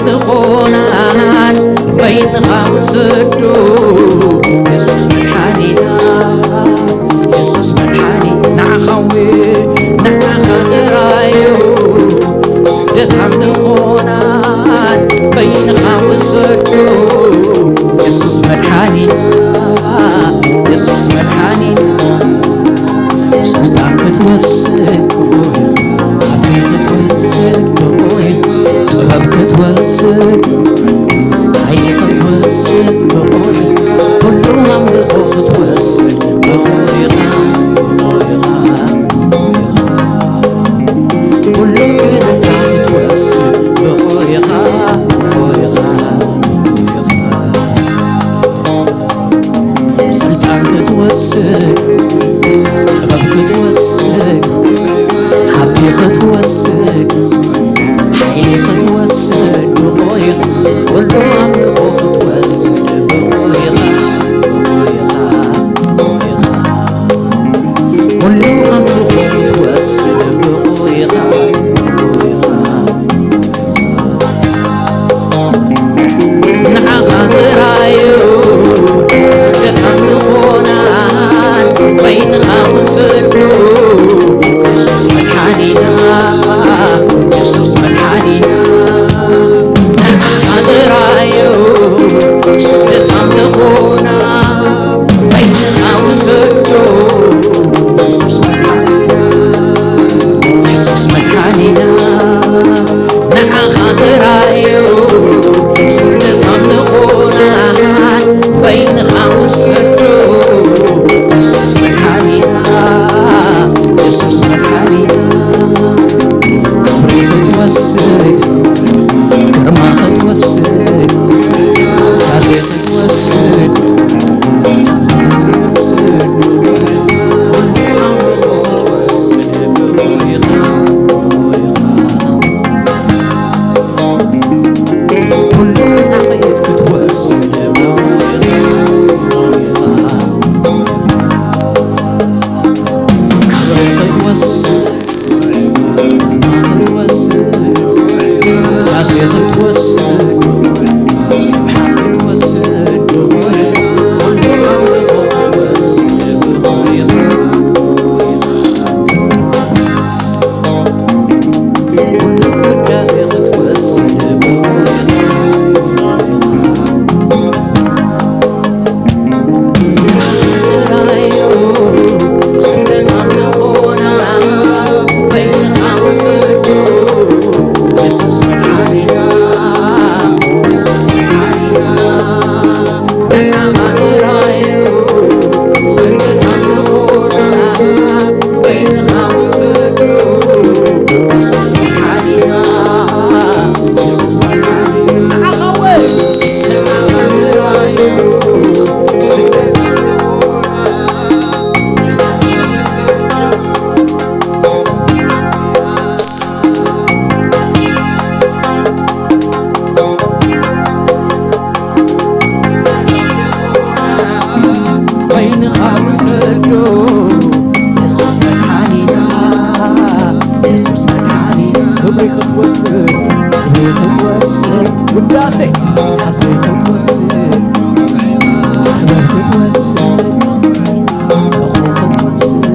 ዝኾናን በይንኻ ውሰዶ። የሱስ መድሓኒና፣ የሱስ መድሓኒ ንዓኻ እውን፣ ንዓኻ ጥራዩ። ስደት ሓምሊ ኾናን በይንኻ ውሰዶ። የሱስ መድሓኒና፣ የሱስ መድሓኒና። ስልጣን ክትወስድ፣ ሃብቲ ክትወስድ፣ ጥበብ ክትወስድ፣ ሓይሊ ክትወስድ፣ ኩሉ ኣምልኾ ክትወስድ፣ ኩሉ ክብርታ ክትወስድ፣ ስልጣን ክትወስድ፣ ጥበብ ክትወስድ፣ ሃብቲ ክትወስድ፣ ሓይሊ ክትወስድ፣ ብቑ ኢኻ። ኩሉ ኣምልኾ ክትወስድ፣ ብቑ ኢኻ። ኩሉ ኣምልኾ ክትወስድ፣ ብቑ ኢኻ። ንዓኻ ጥራዩ ስደት ኣምልኾና በይንኻ ውሰዶ። የሱስ መድሓኒና፣ የሱስ መድሓኒና። ንዓኻ ጥራዩ ስደት ኣምልኾና በይንኻ ውሰዶ። የሱስ መድሓኒና፣ የሱስ መድሓኒና። ንዓኻ ጥራዩ ስደት ኣምልኾና በይንኻ ውሰዶ። የሱስ መድሓኒና፣ የሱስ መድሓኒና። ክብሪ ክትወስድ፣ ግርማ ክትወስድ፣ ራእሲ ክትወስድ፣ ክትወስድ፣ በይንኻ ውሰዶ፣ የሱስ መድሓኒና፣ የሱስ መድሓኒና። ክብሪ ክትወስድ፣ ክብሪ ክትወስድ፣ ውዳሴ፣ ውዳሴ ክትወስድ፣ ክብሪ ክትወስድ፣ ኣምልኾ ክትወስድ፣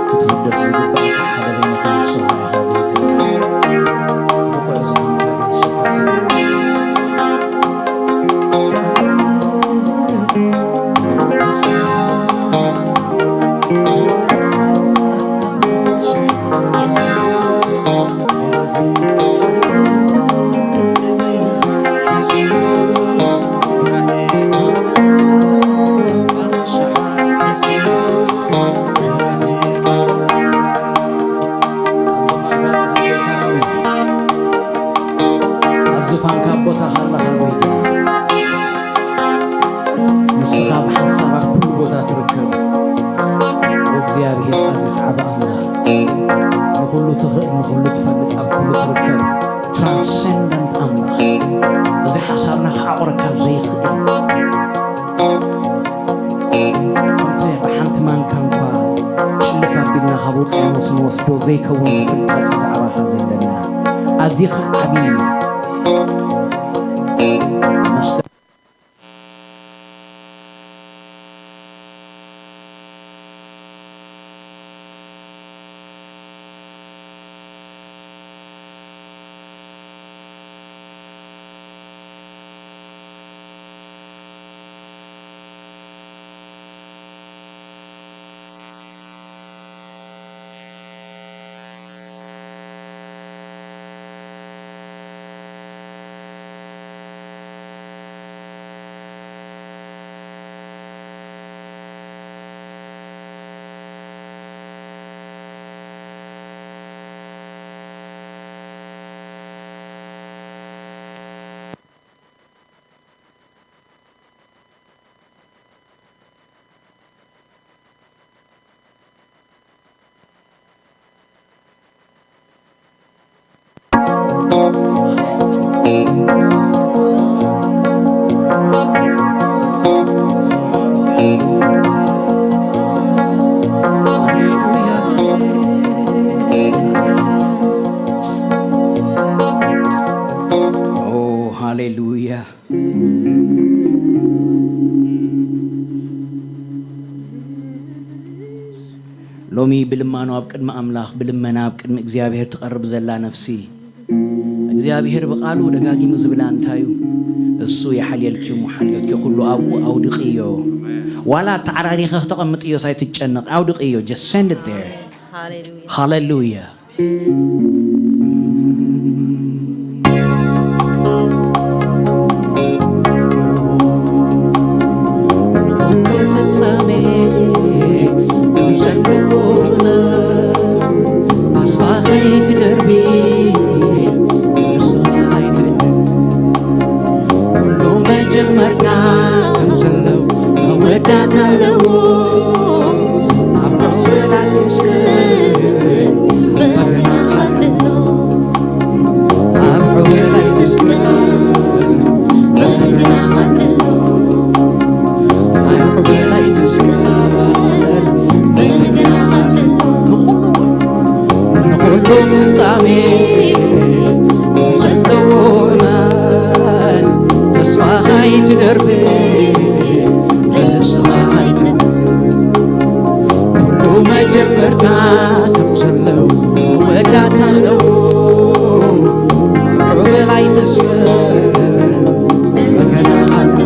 ክትውደስ ዝግባእካ ሓደገኛታት ንስኻ ኢኻ ጌታ። ብቑዕ ዝኾንካ ግን ሽፋ ስለ ኣብ ዙፋንካ ኣብ ቦታኻ ኣለኻ ጎይታ። ንስኻ ብሓሳብ ኣብ ኩሉ ቦታ ትርከብ። እግዚኣብሔር ኣዚኻ ዓቢ ኣምላኽ፣ ንኹሉ ትኽእል፣ ንኹሉ ትፈልጥ፣ ኣብ ኩሉ ትርከብ ትራንሰንደንት ኣምላኽ፣ እዚ ሓሳብና ክዓቑረካ ዘይኽእል፣ ከምቲ ብሓንቲ ማንካ እንኳ ጭልፍ ኣቢልና ካብ ውቅያኖስ ንወስዶ ዘይከውን ፍልጠት ብዛዕባኻ ዘለና ኣዚኻ ዓቢ እዩ። ሃሌሉያ። ሎሚ ብልማኖ ኣብ ቅድሚ ኣምላኽ፣ ብልመና ኣብ ቅድሚ እግዚኣብሔር ትቐርብ ዘላ ነፍሲ፣ እግዚኣብሔር ብቓሉ ደጋጊሙ ዝብላ እንታይ እዩ? እሱ ይሓልየልኪ እሞ ሓልዮትኪ ኩሉ ኣብኡ ኣውድቕዮ። ዋላ ኣተዓራሪኸ ክተቐምጥዮስ ኣይትጨነቕ፣ ኣውድቕዮ። Just send it there። ሃሌሉያ። ሃሌሉያ። ኩሉ መጀመርታ ከም ዘለዎ መወዳእታ ኣለዎ። ኣብ ዕውላት ምስክር በገና ሃልሎ፣ ኣብ ዕውላት ምስክር በገና ሃልሎ፣ ኣብ ዕውላት ምስክር በገና ሃልሎ። ንኹሉ ንኹሉ ፍጻሜ ዘለዎ እመን፣ ተስፋኻ ኣይትደርብ፣ ርእስኻ ኣይትንበር። ኩሉ መጀመርታ ከም ዘለዎ መወዳእታ ኣለዎ። ምዕባለ ኣይትስከር፣ በገና ሃልሎ።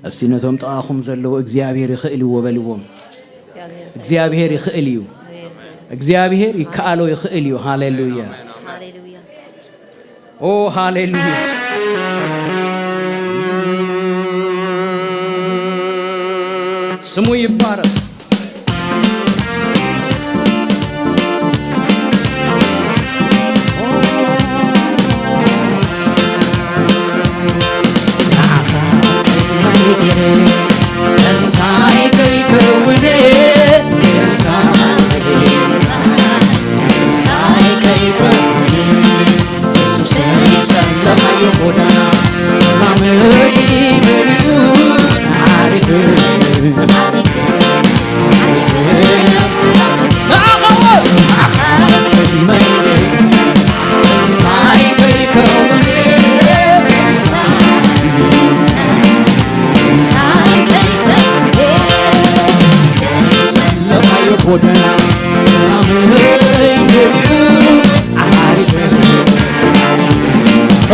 እስቲ ነቶም ጥቓኹም ዘለዉ እግዚኣብሔር ይኽእል እዩ በልዎም። እግዚኣብሔር ይኽእል እዩ። እግዚኣብሔር ይከኣሎ ይኽእል እዩ። ሃሌሉያ። ኦ ሃሌሉያ። ስሙ ይባረክ።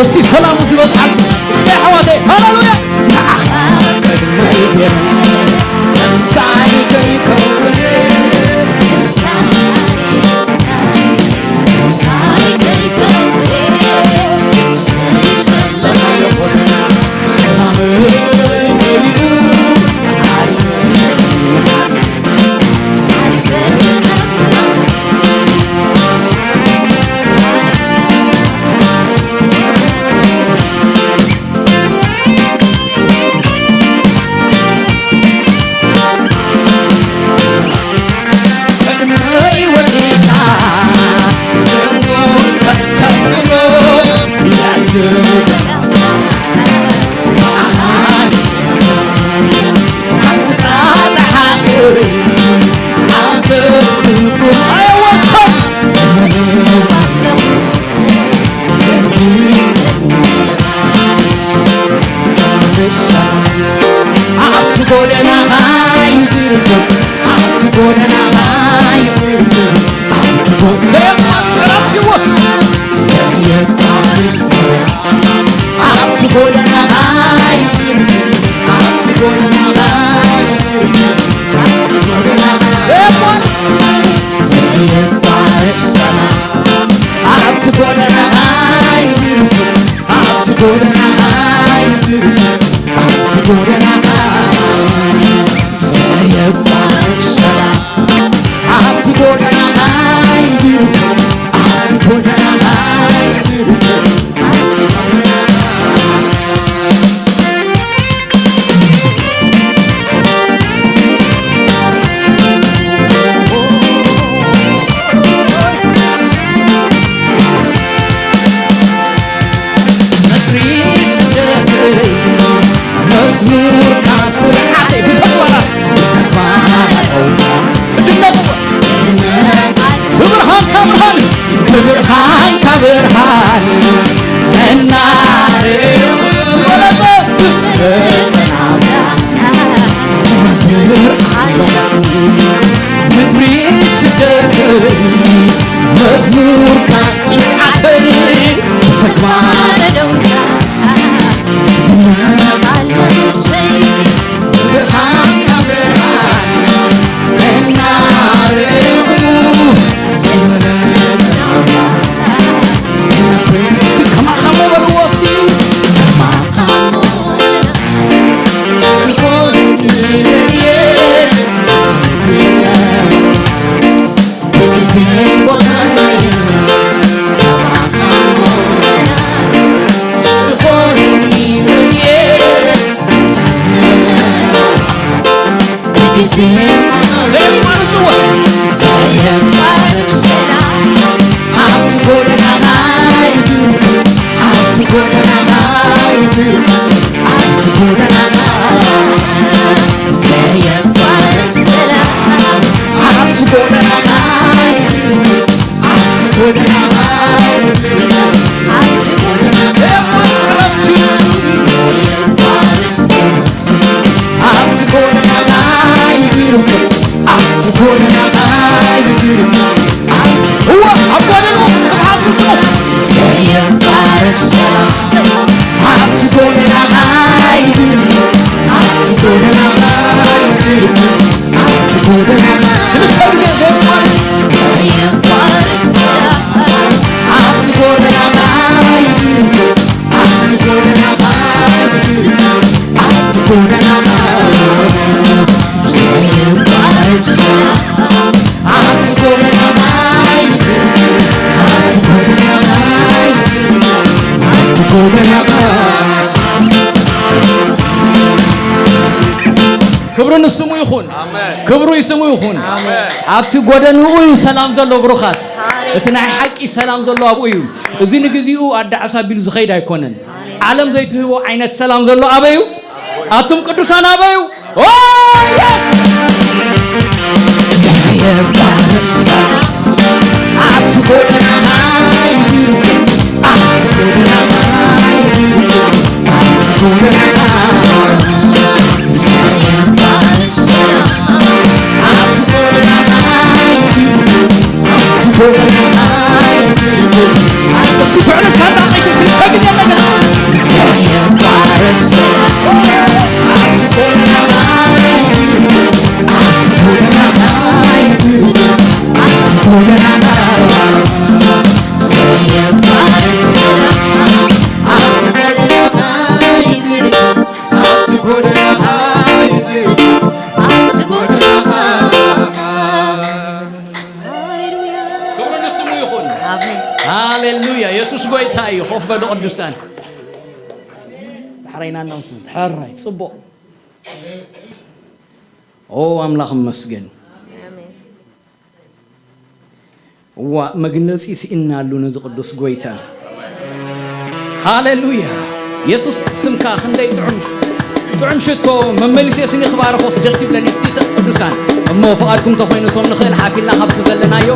እስቲ ሰላም ዝበጽሓል። እስቲ ኣሕዋተይ፣ ሃሌሉያ። ክብሪ ንስሙ ይኹን። ኣሜን። ክብሩ ይስሙ ይኹን። ኣሜን። ኣብቲ ጎደንኡ እዩ ሰላም ዘሎ ብሩኻት። ሃሌሉያ። እቲ ናይ ሓቂ ሰላም ዘሎ ኣብኡ እዩ። እዚ ንግዚኡ ኣዳዕስ ኣቢሉ ዝኸይድ ኣይኮነን። ዓለም ዘይትህቦ ዓይነት ሰላም ዘሎ ኣበይ እዩ? ኣቱም ቅዱሳን ኣበይ እዩ? ኦ፣ የስ! ክብሪ ንስሙ ይኹን። ኣሜን። ሃሌሉያ። የሱስ ጎይታ እዩ። ኮፍ በሉ ቅዱሳን። ዳሕራይና እናመስግን። ሕራይ ጽቡቕ። ኦ ኣምላኽ መስገን። ኣሜን። እዋ መግለጺ ስኢናሉ ነዚ ቅዱስ ጎይታ። ሃሌሉያ። የሱስ ስምካ ክንደይ ጥዑም፣ ጥዑም ሽቶ መመሊሴ ስኒ ክባርኾስ ደስ ይብለኒ። እስቲ ቅዱሳን እሞ ፍቓድኩም ተኾይኑ እቶም ንኽእል ሓፍ ኢልና ካብቲ ዘለናዮ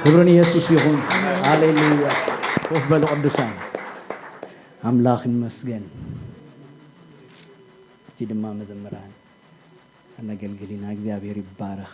ክብሪ ንየሱስ ይኹን። ሃሌሉያ። ኮፍ በሉ ቅዱሳን። ኣምላኽ ይመስገን። ሕጂ ድማ መዘምራን ኣነገልግል ኢና። እግዚኣብሔር ይባረኽ።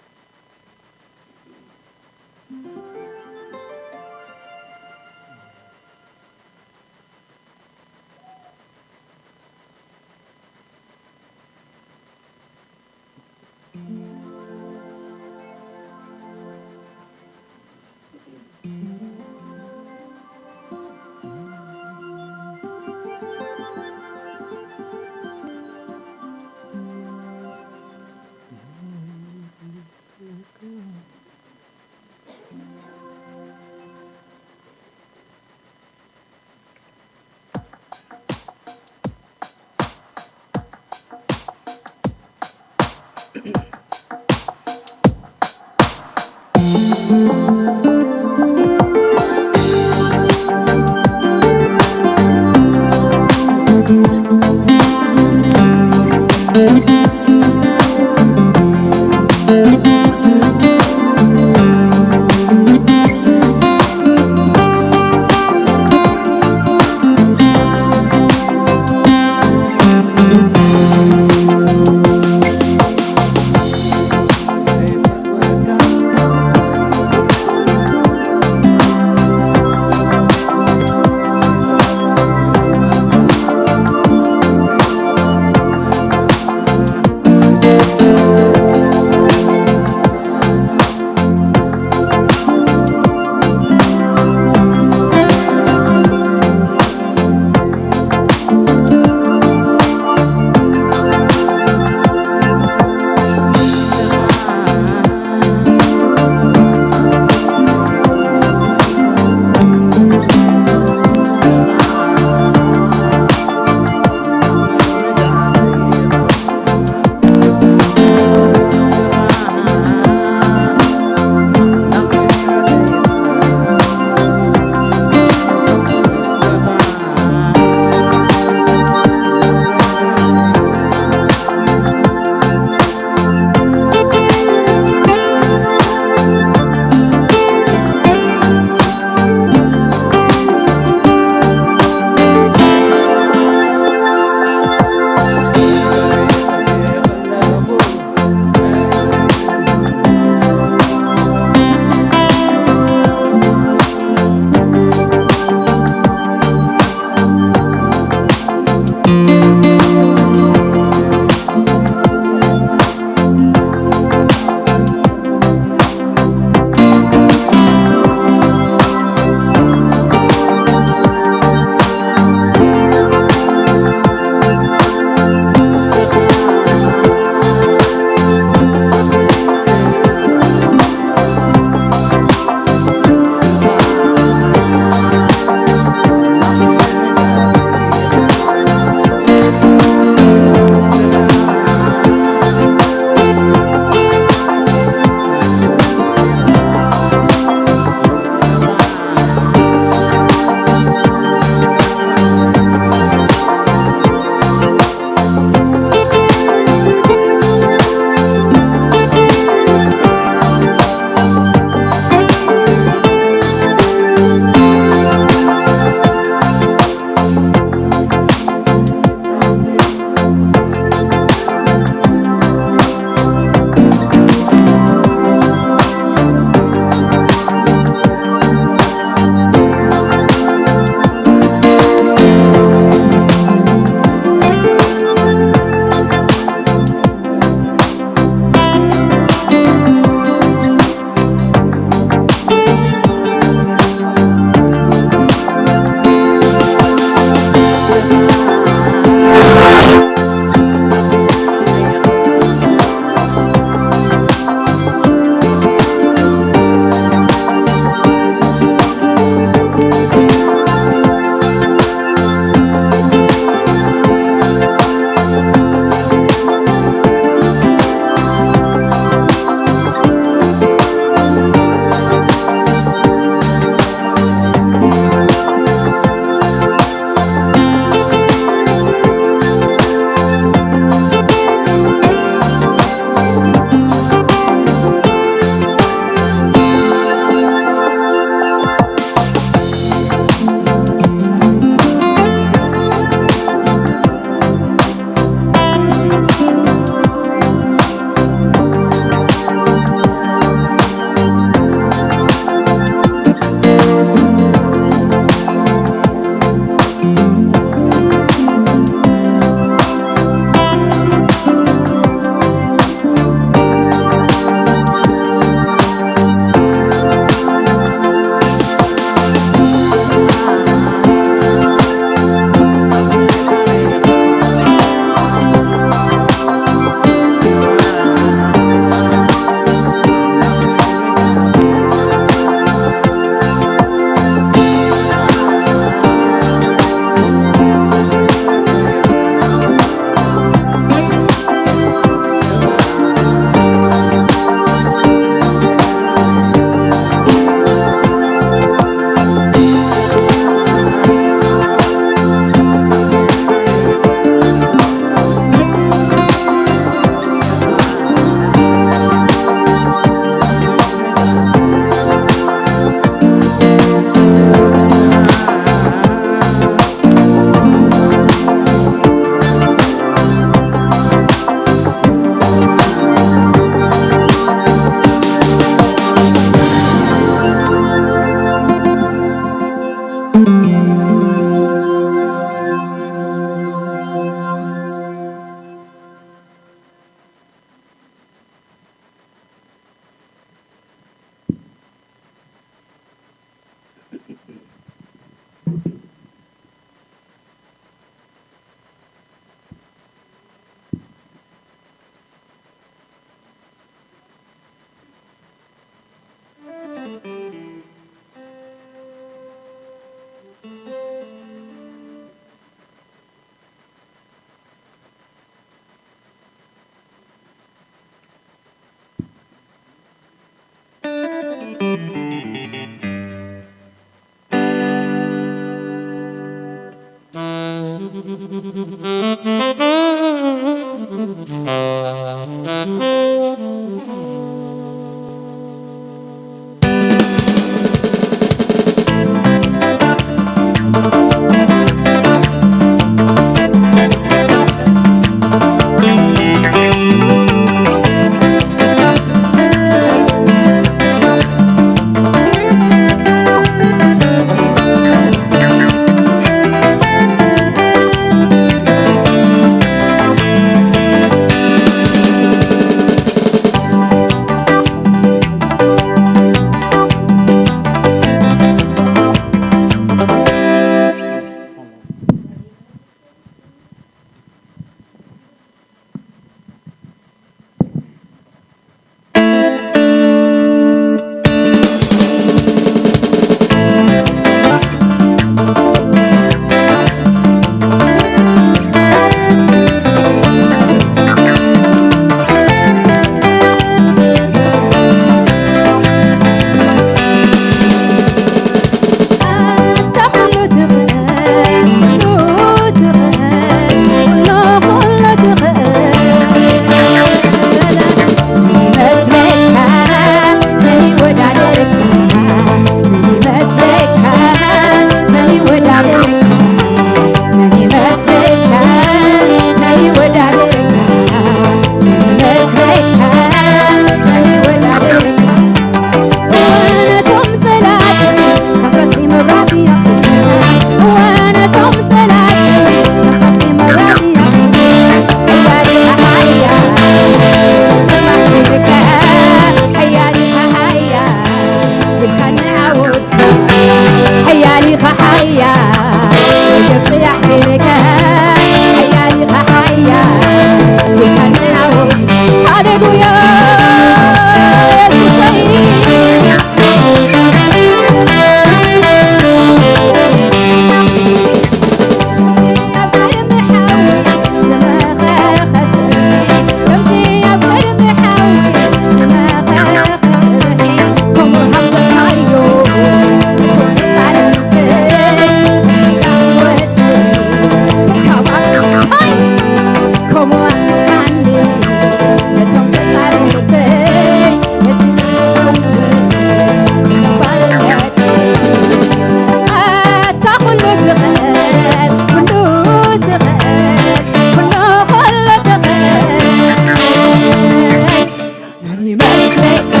መስለካ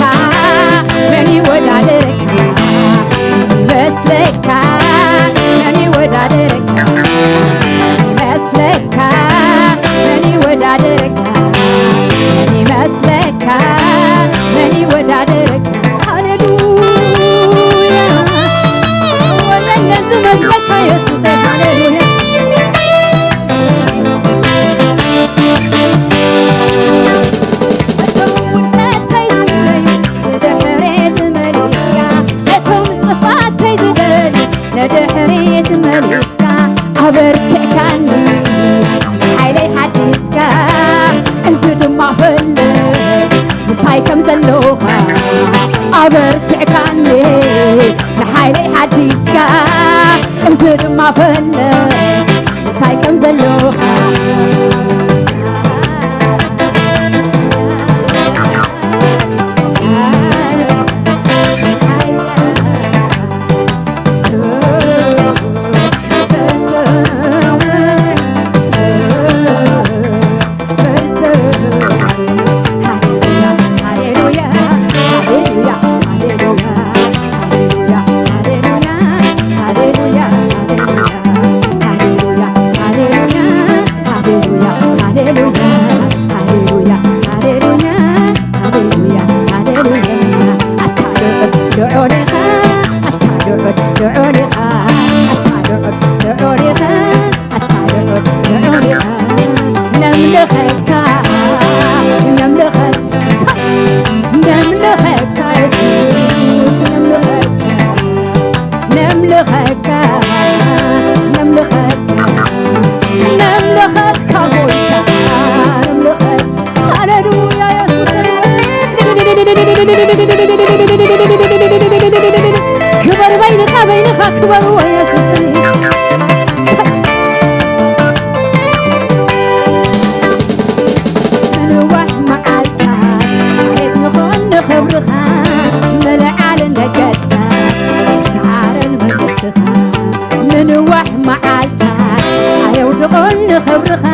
መን ይወዳደረካ? መስለካ መን ይወዳደረካ? መስለካ መን ይወዳደረካ? መን ይመስለካ? መን ይወዳደረካ? ሃሌሉያ። ወለለ ዝመስለካ የሱሰ፣ ሃሌሉያ። እቶም ውድቀተይ ዝደልዩ ንድሕሪት መሊስካ፣ ነቶም ጥፍኣተይ ዝደልዩ ንድሕሪት መሊስካ፣ ኣበርቲዕካኒ ንሓይለይ ሓዲስካ፣ እዚ ድማ ፈለጥ ምሳይ ከም ዘለኻ፣ ኣበርቲዕካኒ ንሓይለይ ሓዲስካ፣ እዚ ድማ ፈለጥ ምሳይ ከም ዘለኻ። ነምልኸካ፣ ነምልኸካ፣ ነምልኸካ የሱስ፣ ነምልኸካ፣ ነምልኸካ፣ ነምልኸካ፣ ነምልኸካ ጎይታ፣ ነምልኸካ። ሃሌሉያ የሱስ። ክበር በይንኻ፣ በይንኻ ክበርዎ የሱስ። ምንዋሕ መዓልታት ዓሌት ንኾን ንኽብርኻ፣ ምልዓል ነገስታት ስዓርን መንግስትኻ። ምንዋሕ መዓልታት ኣየውድቖን ንኽብርኻ፣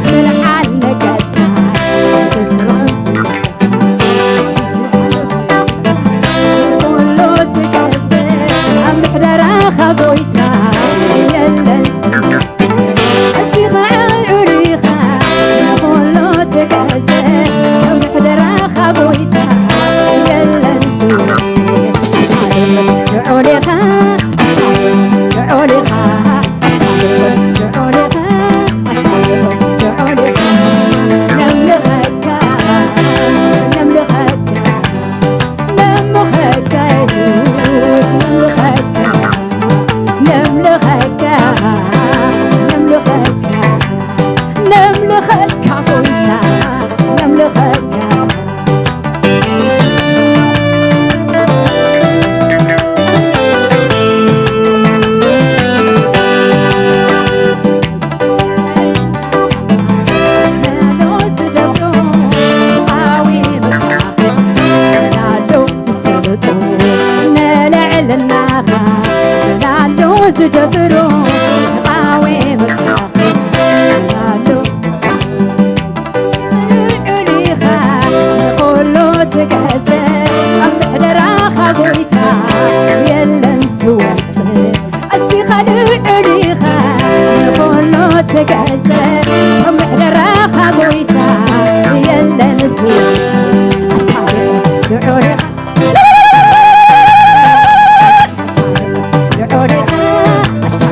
ምልዓል ነገስታት ኩሉ ትገዝእ ኣብ ምሕደራኻ ጎይታ የለን ዝመስል። እጅኻ ኣዕሪኻ ንኹሉ ትገዝእ ኣብ ምሕደራኻ ጎይታ የለን ዝመስል። ልዑል ኢኻ፣ ልዑል ኢኻ፣ ልዑል ኢኻ፣ ልዑል ኢኻ። ነምልኸካ፣ ነምልኸካ፣ ነምልኸካ የሱስ፣ ነምልኸካ፣ ነምልኸካ፣ ነምልኸካ፣ ነምልኸካ ጎይታ፣ ነምልኸካ። ዝደፍሮ ተቃዊምካ ኣሎ። ልዑል ኢኻ ንኹሉ ትገዝእ፣ ኣብ ምሕደራኻ ጎይታ የለን ዝወጽእ። ኣዚኻ ልዑል ኢኻ ንኹሉ ትገዝእ፣ ኣብ ምሕደራኻ ጎይታ የለን ዝወጽእ። ኣታ ልዑል ኢኻ፣ ልዑል ኢኻ፣ ኣታ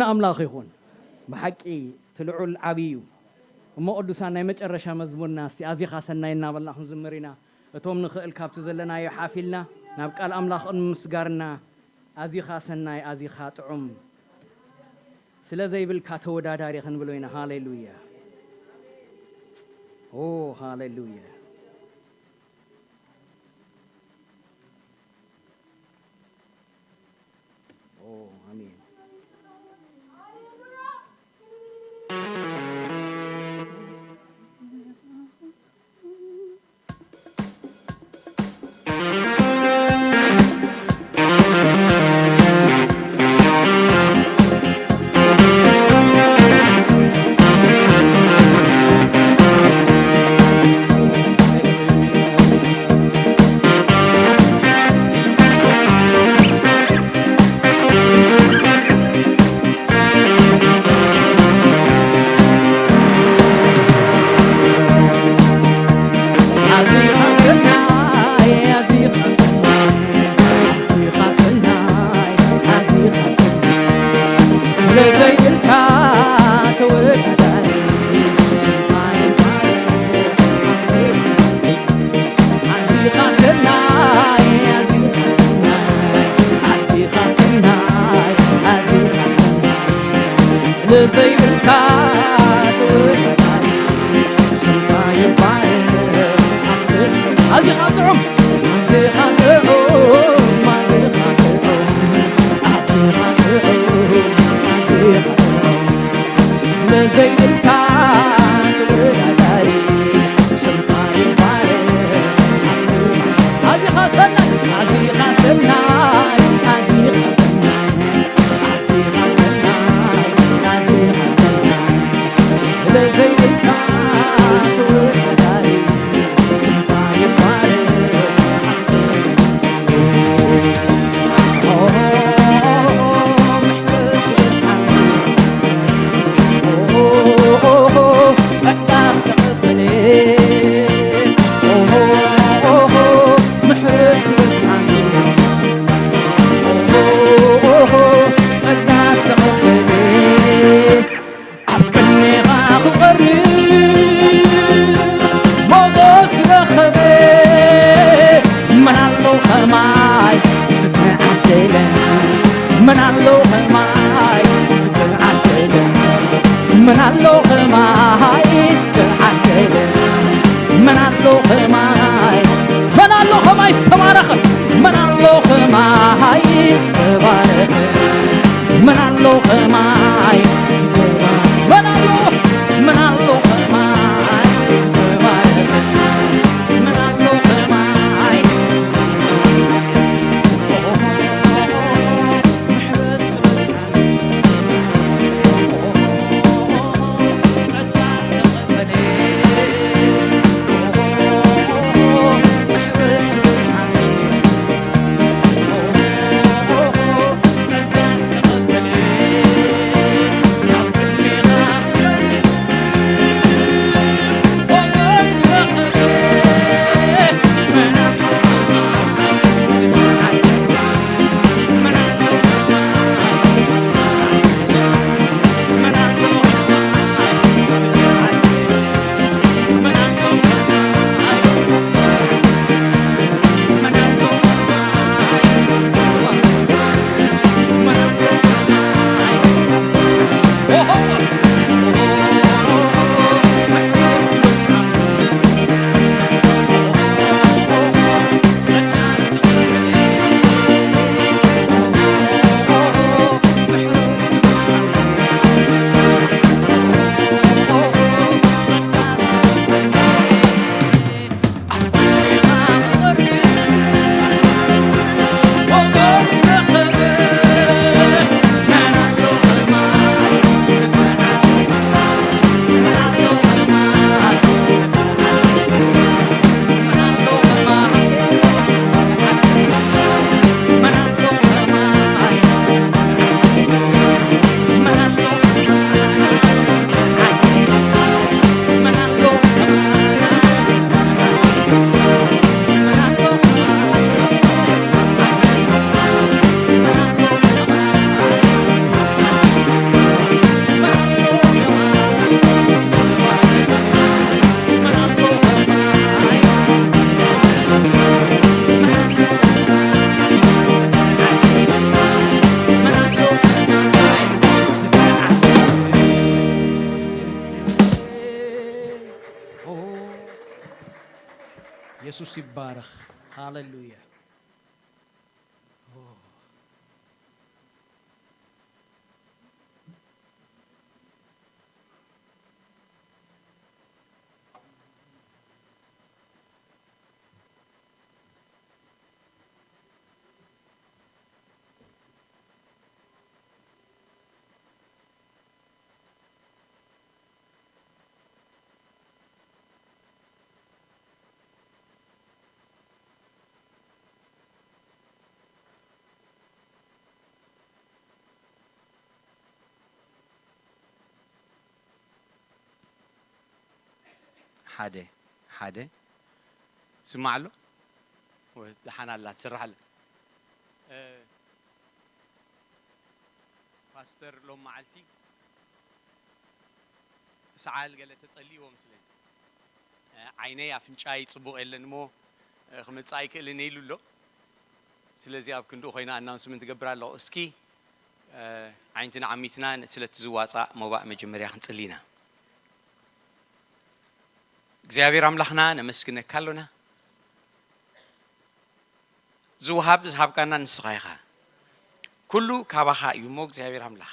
ንኣምላኽ ይኹን። ብሓቂ እቲ ልዑል ዓብዪ እዩ። እሞ ቅዱሳን፣ ናይ መጨረሻ መዝሙርና እስቲ ኣዚኻ ሰናይ እናበልና ክንዝምር ኢና። እቶም ንኽእል ካብቲ ዘለናዮ ሓፊልና ናብ ቃል ኣምላኽ ቅድሚ ምስጋርና፣ ኣዚኻ ሰናይ፣ ኣዚኻ ጥዑም፣ ስለ ዘይብልካ ተወዳዳሪ ክንብሎ ኢና። ሃሌሉያ። ኦ፣ ሃሌሉያ። ኦ፣ ኣሜን። ኢየሱስ ይባረኽ። ሃሌሉያ። ሓደ ሓደ ስማዕ ኣሎ። ወይ ደሓን ኣላ፣ ትስራሕ ኣላ። እ፣ ፓስተር ሎም መዓልቲ ሰዓል ገለ ተጸልይዎ መስለኒ። እ፣ ዓይነይ ኣፍንጫይ ጽቡቕ የለን እሞ፣ እ፣ ክመጽእ ኣይክእልን ኢሉ ኣሎ። ስለዚ ኣብ ክንድኡ ኮይና ኣናውንስመንት ትገብር ኣለኹ። እስኪ፣ እ፣ ዓይንትና ዓሚትና ስለቲ ዝዋጻእ ሞባእ መጀመርያ ክንጽሊ ኢና። እግዚኣብሔር ኣምላኽና ነመስግነካ ኣሎና። ዝውሃብ ዝሃብካና ንስኻ ኢኻ። ኩሉ ካባኻ እዩ እሞ እግዚኣብሔር ኣምላኽ።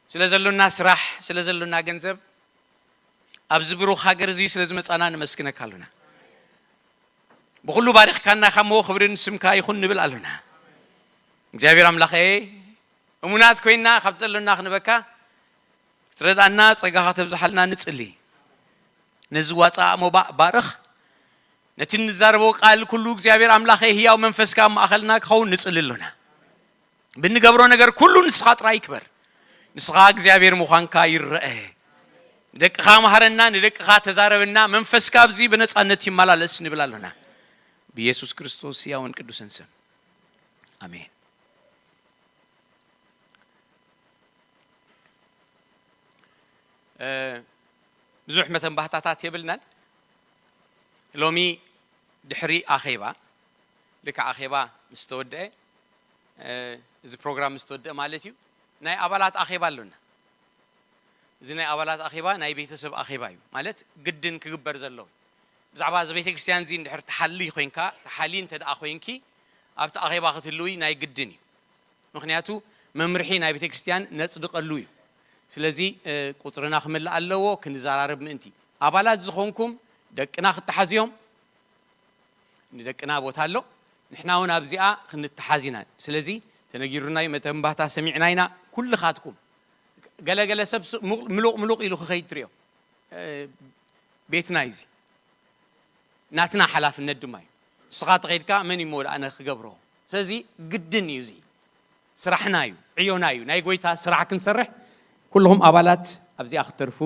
ስለ ዘሎና ስራሕ፣ ስለ ዘሎና ገንዘብ፣ ኣብዚ ብሩኽ ሃገር እዚ ስለ ዝመጻና ነመስግነካ ኣሎና። ብኹሉ ባሪኽካና ኢኻ እሞ ክብሪ ንስምካ ይኹን ንብል ኣሎና። እግዚኣብሔር ኣምላኸ፣ እሙናት ኮይና ካብ ዘሎና ክንበካ ክትረድኣና ጸጋኻ ተብዝሓልና ንጽሊ። ነዚ ዋጻእ ሞባእ ባርኽ። ነቲ እንዛረቦ ቃል ኩሉ እግዚኣብሔር ኣምላኸ ህያው መንፈስካ ኣብ ማእኸልና ክኸውን ንጽሊ ኣሎና። ብንገብሮ ነገር ኩሉ ንስኻ ጥራይ ይክበር። ንስኻ እግዚኣብሔር ምዃንካ ይረአ። ንደቅኻ መሃረና፣ ንደቅኻ ተዛረበና፣ መንፈስካ ኣብዚ ብነጻነት ይመላለስ ንብል ኣሎና። ብኢየሱስ ክርስቶስ ህያውን ቅዱስን ስም። ኣሜን። እ፣ ብዙሕ መተንባህታታት የብልናን። ሎሚ ድሕሪ ኣኼባ፣ ልክዕ ኣኼባ ምስ ተወደአ፣ እ፣ እዚ ፕሮግራም ምስ ተወደአ ማለት እዩ፣ ናይ ኣባላት ኣኼባ ኣሎና። እዚ ናይ ኣባላት ኣኼባ ናይ ቤተሰብ ኣኼባ እዩ። ማለት ግድን ክግበር ዘለዎ። ብዛዕባ እዚ ቤተክርስትያን እዚ እንድሕር ትሓሊ ኮይንካ፣ ትሓሊ እንተ ደኣ ኮይንኪ፣ ኣብቲ ኣኼባ ክትህልዊ ናይ ግድን እዩ። ምኽንያቱ መምርሒ ናይ ቤተክርስትያን ነጽድቐሉ እዩ። ስለዚ፣ እ፣ ቁጽርና ክመልእ ኣለዎ፣ ክንዘራረብ ምእንቲ። ኣባላት ዝኾንኩም ደቅና ክተሓዝዮም፣ ንደቅና ቦታ ኣሎ። ንሕና እውን ኣብዚኣ ክንተሓዝ ኢና። ስለዚ ተነጊሩና እዩ፣ መተንባህታ ሰሚዕና ኢና። ኩልኻትኩም፣ ገለገለ ሰብ ስ-፣ ምሉቕ ምሉቕ ኢሉ ክኸይድ ትሪኦ። እ፣ ቤትና እዩ እዚ። ናትና ሓላፍነት ድማ እዩ። ንስኻ ተኸይድካ መን እዩ እሞ ደኣ ነዚ ክገብሮ? ስለዚ ግድን እዩ እዚ። ስራሕና እዩ፣ ዕዮና እዩ። ናይ ጎይታ ስራሕ ክንሰርሕ ኩልኹም ኣባላት ኣብዚኣ ክትተርፉ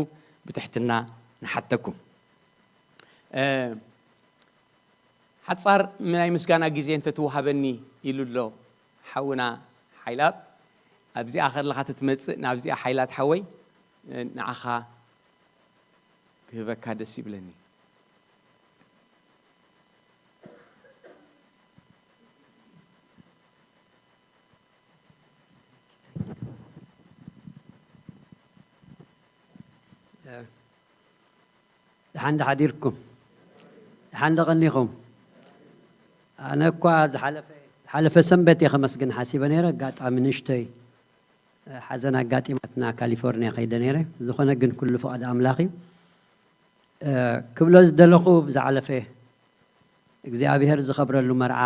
ብትሕትና ንሓተኩም። እ፣ ሓጻር ናይ ምስጋና ግዜ እንተትወሃበኒ ኢሉ ኣሎ ሓውና ሓይላብ። ኣብዚኣ ከለኻ ተትመጽእ ናብዚኣ ሓይላት ሓወይ፣ እ፣ ንዓኻ ክህበካ ደስ ይብለኒ። ደሓን ዶ ሓዲርኩም? ደሓን ዶ ቀኒኹም? ኣነ እኳ ዝሓለፈ፣ ዝሓለፈ ሰንበት እየ ከመስግን ሓሲበ ነይረ። ኣጋጣሚ ንእሽተይ ሓዘን ኣጋጢማትና ካሊፎርኒያ ከይደ ነይረ። ዝኾነ ግን ኩሉ ፍቓድ ኣምላኽ እዩ። እ፣ ክብሎ ዝደለኹ ብዝሓለፈ እግዚኣብሔር ዝኸብረሉ መርዓ፣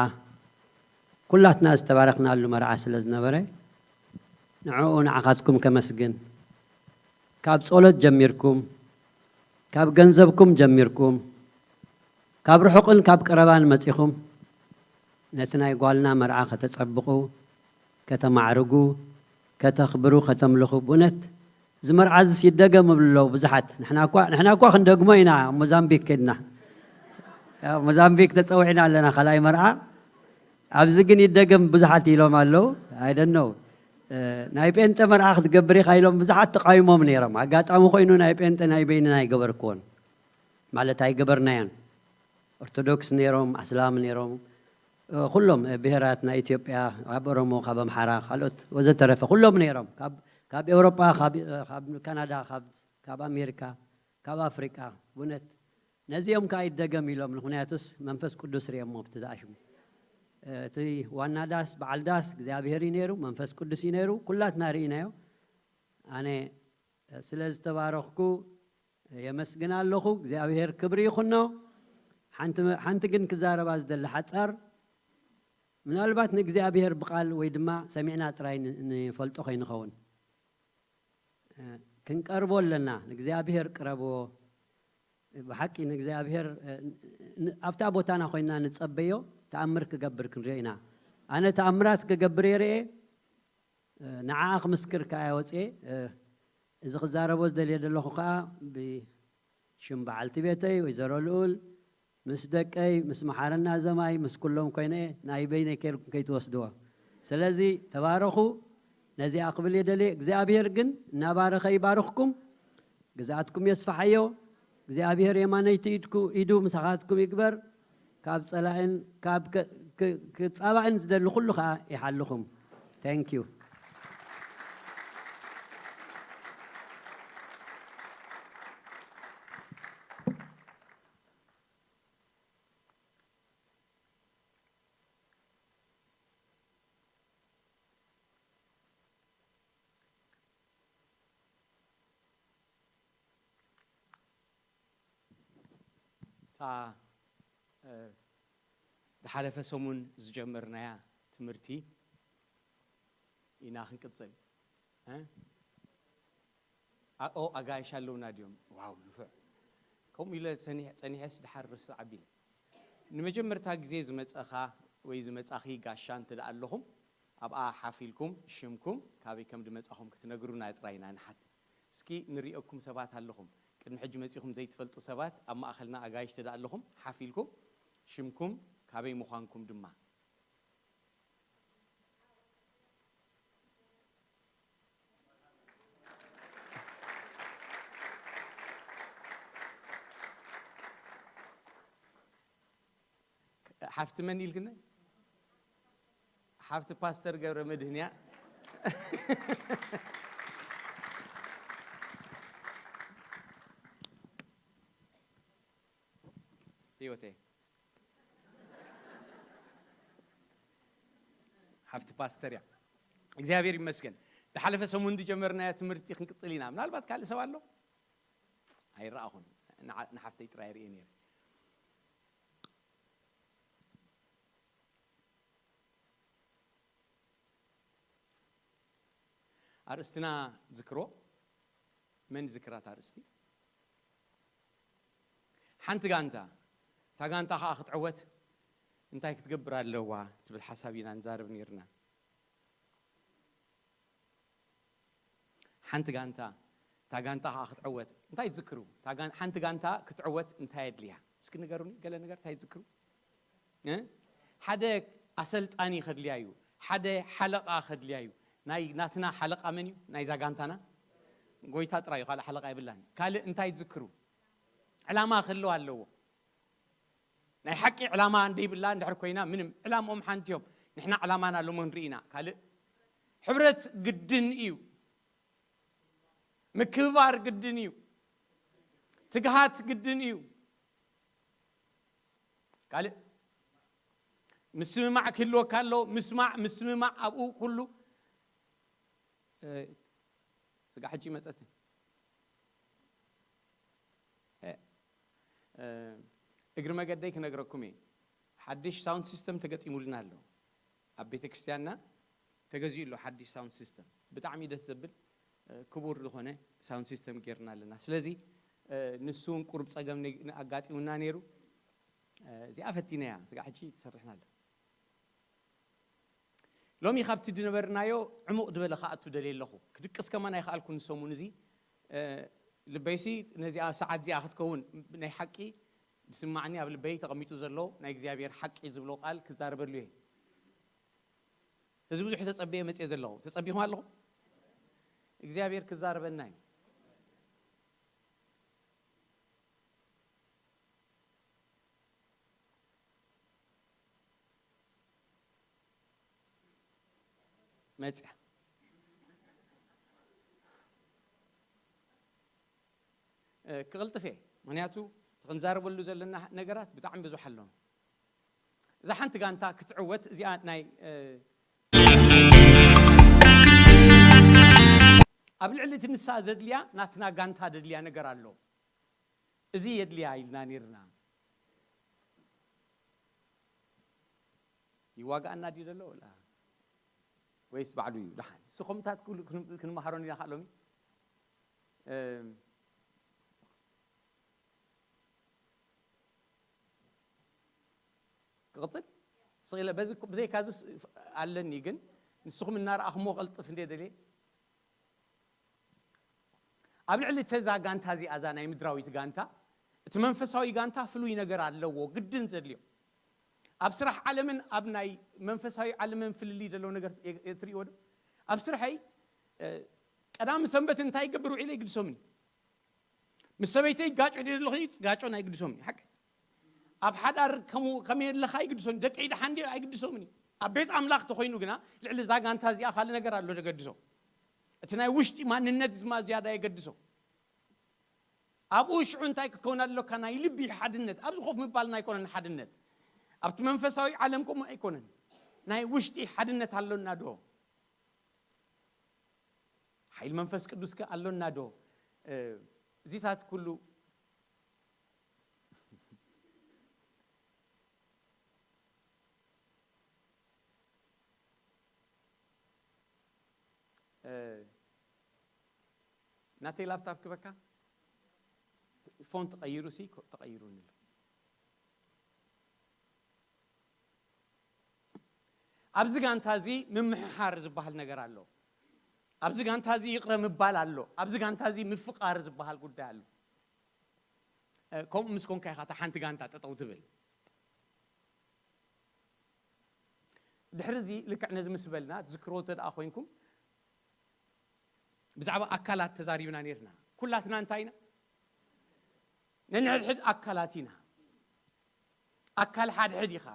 ኩላትና ዝተባረኽናሉ መርዓ ስለ ዝነበረ፣ ንዕኡ ንዓኻትኩም ከመስግን። ካብ ጸሎት ጀሚርኩም፣ ካብ ገንዘብኩም ጀሚርኩም፣ ካብ ርሑቕን ካብ ቀረባን መጺኹም፣ ነቲ ናይ ጓልና መርዓ ከተጸብቑ፣ ከተማዕርጉ፣ ከተኽብሩ፣ ከተምልኹ፣ ብእውነት እዚ መርዓ እዚስ ይደገም ይብሉ ኣለዉ ብዙሓት። ንሕና እኳ፣ ንሕና እኳ ክንደግሞ ኢና፣ ኣብ ሞዛምቢክ ከድና። ኣብ ሞዛምቢክ ተጸዊዕና ኣለና፣ ካልኣይ መርዓ። ኣብዚ ግን ይደገም ብዙሓት ኢሎም ኣለዉ። I don't know። እ፣ ናይ ጴንጠ መርዓ ክትገብር ኢኻ ኢሎም ብዙሓት ተቃዊሞም ነይሮም። ኣጋጣሚ ኮይኑ ናይ ጴንጠ ናይ በይንና ኣይገበርክዎን። ማለት ኣይገበርናዮን። ኦርቶዶክስ ነይሮም፣ ኣስላም ነይሮም፣ እ፣ ኩሎም፣ እ፣ ብሄራት ናይ ኢትዮጵያ፣ ካብ ኦሮሞ፣ ካብ ኣምሓራ፣ ካልኦት ወዘተረፈ ኩሎም ነይሮም። ካብ፣ ካብ ኤውሮጳ፣ ካብ፣ እ፣ ካብ ካናዳ፣ ካብ፣ ካብ ኣሜሪካ፣ ካብ ኣፍሪቃ፣ ብእውነት ነዚኦም ከኣ ይደገም ኢሎም፣ ምኽንያቱስ መንፈስ ቅዱስ ርእየሞ ኣብቲ ዝኣሽሙ። እቲ ዋና ዳስ፣ በዓል ዳስ እግዚኣብሔር እዩ ነይሩ፣ መንፈስ ቅዱስ እዩ ነይሩ፣ ኩላትና ርኢናዮ። ኣነ ስለ ዝተባረኽኩ የመስግን ኣለኹ። እግዚኣብሔር ክብሪ ይኹኖ። ሓንቲ፣ ሓንቲ ግን ክዛረባ ዝደሊ ሓጻር፣ ምናልባት ንእግዚኣብሔር ብቓል ወይ ድማ ሰሚዕና ጥራይ ን-፣ ንፈልጦ ከይንኸውን። እ፣ ክንቀርቦ ኣለና። ንእግዚኣብሔር ቅረብዎ። ብሓቂ ንእግዚኣብሔር፣ እ፣ ን-፣ ኣብታ ቦታና ኮይንና ንጸበዮ፣ ተኣምር ክገብር ክንሪኦ ኢና። ኣነ ተኣምራት ክገብር እየ ርእየ፣ እ፣ ንዓኣ ክምስክር ከኣ እየ ወፅየ። እ፣ እዚ ክዛረቦ ዝደልየ ዘለኹ ከኣ ብሽም በዓልቲ ቤተይ ወይዘሮ ልኡል፣ ምስ ደቀይ፣ ምስ መሓረና ዘማይ፣ ምስ ኩሎም ኮይነ ናይ በይነይ ኬርኩም ከይትወስድዎ። ስለዚ ተባረኹ። ነዚኣ ክብል እየ ደልየ። እግዚኣብሔር ግን እናባረኸ ይባርኽኩም፣ ግዝኣትኩም የስፍሓዮ። እግዚኣብሔር የማነይቲ ኢድኩ-፣ ኢዱ ምሳኻትኩም ይግበር። ካብ ጸላእን ካብ ከ-፣ ክ-፣ ክጻባእን ዝደሊ ኩሉ ኸኣ ይሓልኹም። Thank you። እታ፣ እ፣ ዝሓለፈ ሰሙን ዝጀመርናያ ትምህርቲ ኢና ክንቅጽል። እ? ኣ-፣ ኦ፣ ኣጋይሽ ኣለውና ድዮም? ዋው፣ ንፉዕ። ከምኡ ኢለ ጸኒሕ-፣ ጸኒሐስ ድሓር ርስዕ ኣቢለ። ንመጀመርታ ግዜ ዝመጸኻ ወይ ዝመጻኺ ጋሻ እንተ ደኣ ኣለኹም፣ ኣብኣ ሓፍ ኢልኩም ሽምኩም፣ ካበይ ከም ድመጻኹም ክትነግሩና ጥራይ ኢና ንሓትት። እስኪ ንሪኦኩም ሰባት ኣለኹም። ቅድሚ ሕጂ መጺኹም ዘይትፈልጡ ሰባት ኣብ ማእኸልና ኣጋይሽ እንተ ደኣ ኣለኹም፣ ሓፍ ኢልኩም ሽምኩም፣ ካበይ ምዃንኩም ድማ። ሓፍቲ መን ኢልክኒ? ሓፍቲ ፓስተር ገብረ መድህን እያ። ህይወተይ። ሓፍቲ ፓስተር እያ። እግዚኣብሔር ይመስገን። ዝሓለፈ ሰሙን ዝጀመርናዮ ትምህርቲ ክንቅጽል ኢና። ምናልባት ካልእ ሰብ ኣሎ? ኣይረኣኹን። ንዓ-፣ ንሓፍተይ ጥራይ ርእየ ነይረ። ኣርእስትና ዝክሮ። መን ዝክራት ኣርእስቲ? ሓንቲ ጋንታ። እታ ጋንታ ኸኣ ክትዕወት እንታይ ክትገብር ኣለዋ ትብል ሓሳብ ኢና ንዛረብ ነይርና። ሓንቲ ጋንታ፣ እታ ጋንታ ኸኣ ክትዕወት እንታይ ትዝክሩ? እታ ጋን-፣ ሓንቲ ጋንታ ክትዕወት እንታይ የድልያ? እስኪ ንገሩኒ፣ ገለ ነገር እንታይ ትዝክሩ? እ? ሓደ ኣሰልጣኒ ከድልያ እዩ። ሓደ ሓለቓ ከድልያ እዩ። ናይ ናትና ሓለቓ መን እዩ? ናይዛ ጋንታና? ጎይታ ጥራይ እዩ፣ ካልእ ሓለቓ የብላን። ካልእ እንታይ ትዝክሩ? ዕላማ ክህልዋ ኣለዎ። ናይ ሓቂ ዕላማ እንደይብላ እንድሕር ኮይና፣ ምንም፣ ዕላምኦም ሓንቲ እዮም። ንሕና ዕላማና ሎሚ ንርኢ ኢና። ካልእ ሕብረት ግድን እዩ። ምክብባር ግድን እዩ። ትግሃት ግድን እዩ። ካልእ ምስምማዕ ክህልወካ ኣለዎ። ምስማዕ፣ ምስምማዕ ኣብኡ ኩሉ፣ እ፣ ስጋ ሕጂ መጸትን። እ፣ እ፣ እግሪ መገደይ ክነግረኩም እየ። ሓድሽ ሳውንድ ሲስተም ተገጢሙልና ኣሎ። ኣብ ቤተ ክርስቲያንና ተገዚኡ ኣሎ ሓድሽ ሳውንድ ሲስተም። ብጣዕሚ ደስ ዘብል፣ እ፣ ክቡር ዝኾነ ሳውንድ ሲስተም ጌርና ኣለና። ስለዚ፣ እ፣ ንሱ እውን ቁሩብ ጸገም ነ-፣ ኣጋጢሙና ነይሩ። እ፣ እዚኣ ፈቲናያ፣ ስጋ ሕጂ ትሰርሕና ኣላ። ሎሚ ካብቲ ዝነበርናዮ ዕሙቕ ዝበለ ክኣቱ ደልየ ኣለኹ። ክድቅስ ከማን ኣይከኣልኩን ሰሙን እዚ። እ፣ ልበይሲ ነዚኣ ሰዓት እዚኣ ክትከውን ናይ ሓቂ ዝስማዕኒ ኣብ ልበይ ተቐሚጡ ዘሎ ናይ እግዚኣብሔር ሓቂ ዝብሎ ቃል ክዛረበሉ እየ። ስለዚ ብዙሕ ተጸብየ መጽየ ዘለኹ። ተጸቢኹም ኣለኹም? እግዚኣብሔር ክዛረበና እዩ። መጽያ። እ፣ ክቕልጥፍ እየ። ምኽንያቱ ክንዛረበሉ ዘለና ነገራት ብጣዕሚ ብዙሕ ኣሎ። እዛ ሓንቲ ጋንታ ክትዕወት እዚኣ ናይ ኣብ ልዕሊ እቲ ንሳ ዘድልያ ናትና ጋንታ ዘድልያ ነገር ኣሎ። እዚ የድልያ ኢልና ነርና። ይዋጋኣና ድዩ ዘሎ ወላ ወይስ ባዕሉ እዩ ደሓን? ንስኹም ታት ኩሉ ክንመሃሮ ኢና ሎሚ። ክቕፅል ስለ በዚ ብዘይካዚ ኣለኒ፣ ግን ንስኹም እናረኣኹሞ ቀልጥፍ እንደ ደልየ ኣብ ልዕሊ ተዛ ጋንታ እዚኣ፣ እዛ ናይ ምድራዊት ጋንታ፣ እቲ መንፈሳዊ ጋንታ ፍሉይ ነገር ኣለዎ ግድን ዘድልዮ። ኣብ ስራሕ ዓለምን ኣብ ናይ መንፈሳዊ ዓለምን ፍልልይ ዘለዎ ነገር እትርእይዎ ዶ? ኣብ ስርሐይ ቀዳሚ ሰንበት እንታይ ይገብር ውዒለ ይግድሶምኒ። ምስ ሰበይተይ ጋጮ ደለኹ ጋጮ ናይ ግድሶምኒ ሓቂ። ኣብ ሓዳር ከመይ ኣለኻ ይግድሶምኒ። ደቀይ ደሓን ድዩ ኣይግድሶምኒ። ኣብ ቤት ኣምላኽ ተኾይኑ ግና ልዕሊ እዛ ጋንታ እዚኣ ካልእ ነገር ኣሎ ደገድሶ። እቲ ናይ ውሽጢ ማንነት ዝማ ዝያዳ የገድሶ። ኣብኡ ሽዑ እንታይ ክትከውን ኣለካ? ናይ ልቢ ሓድነት። ኣብዚ ኮፍ ምባልና ኣይኮነን ሓድነት። ኣብቲ መንፈሳዊ ዓለም ከምኡ ኣይኮነን። ናይ ውሽጢ ሓድነት ኣሎና ዶ? ሓይል መንፈስ ቅዱስ ከ ኣሎና ዶ? እዚታት ኩሉ ናተይ ላፕታፕ ክበካ ፎንት ቀይሩ ሲ ተቀይሩኒ ኣሎ። ኣብዚ ጋንታ እዚ ምምሕሓር ዝበሃል ነገር ኣሎ። ኣብዚ ጋንታ እዚ ይቕረ ምባል ኣሎ። ኣብዚ ጋንታ እዚ ምፍቃር ዝበሃል ጉዳይ ኣሎ። ከምኡ ምስ ኮንካ ኢኻ እታ ሓንቲ ጋንታ ጠጠው ትብል። ድሕሪ እዚ ልክዕ ነዚ ምስ በልና ትዝክርዎ እንተ ደኣ ኮይንኩም ብዛዕባ ኣካላት ተዛሪብና ነርና። ኩላትና እንታይ ኢና? ነንሕድሕድ ኣካላት ኢና። ኣካል ሓድሕድ ኢኻ።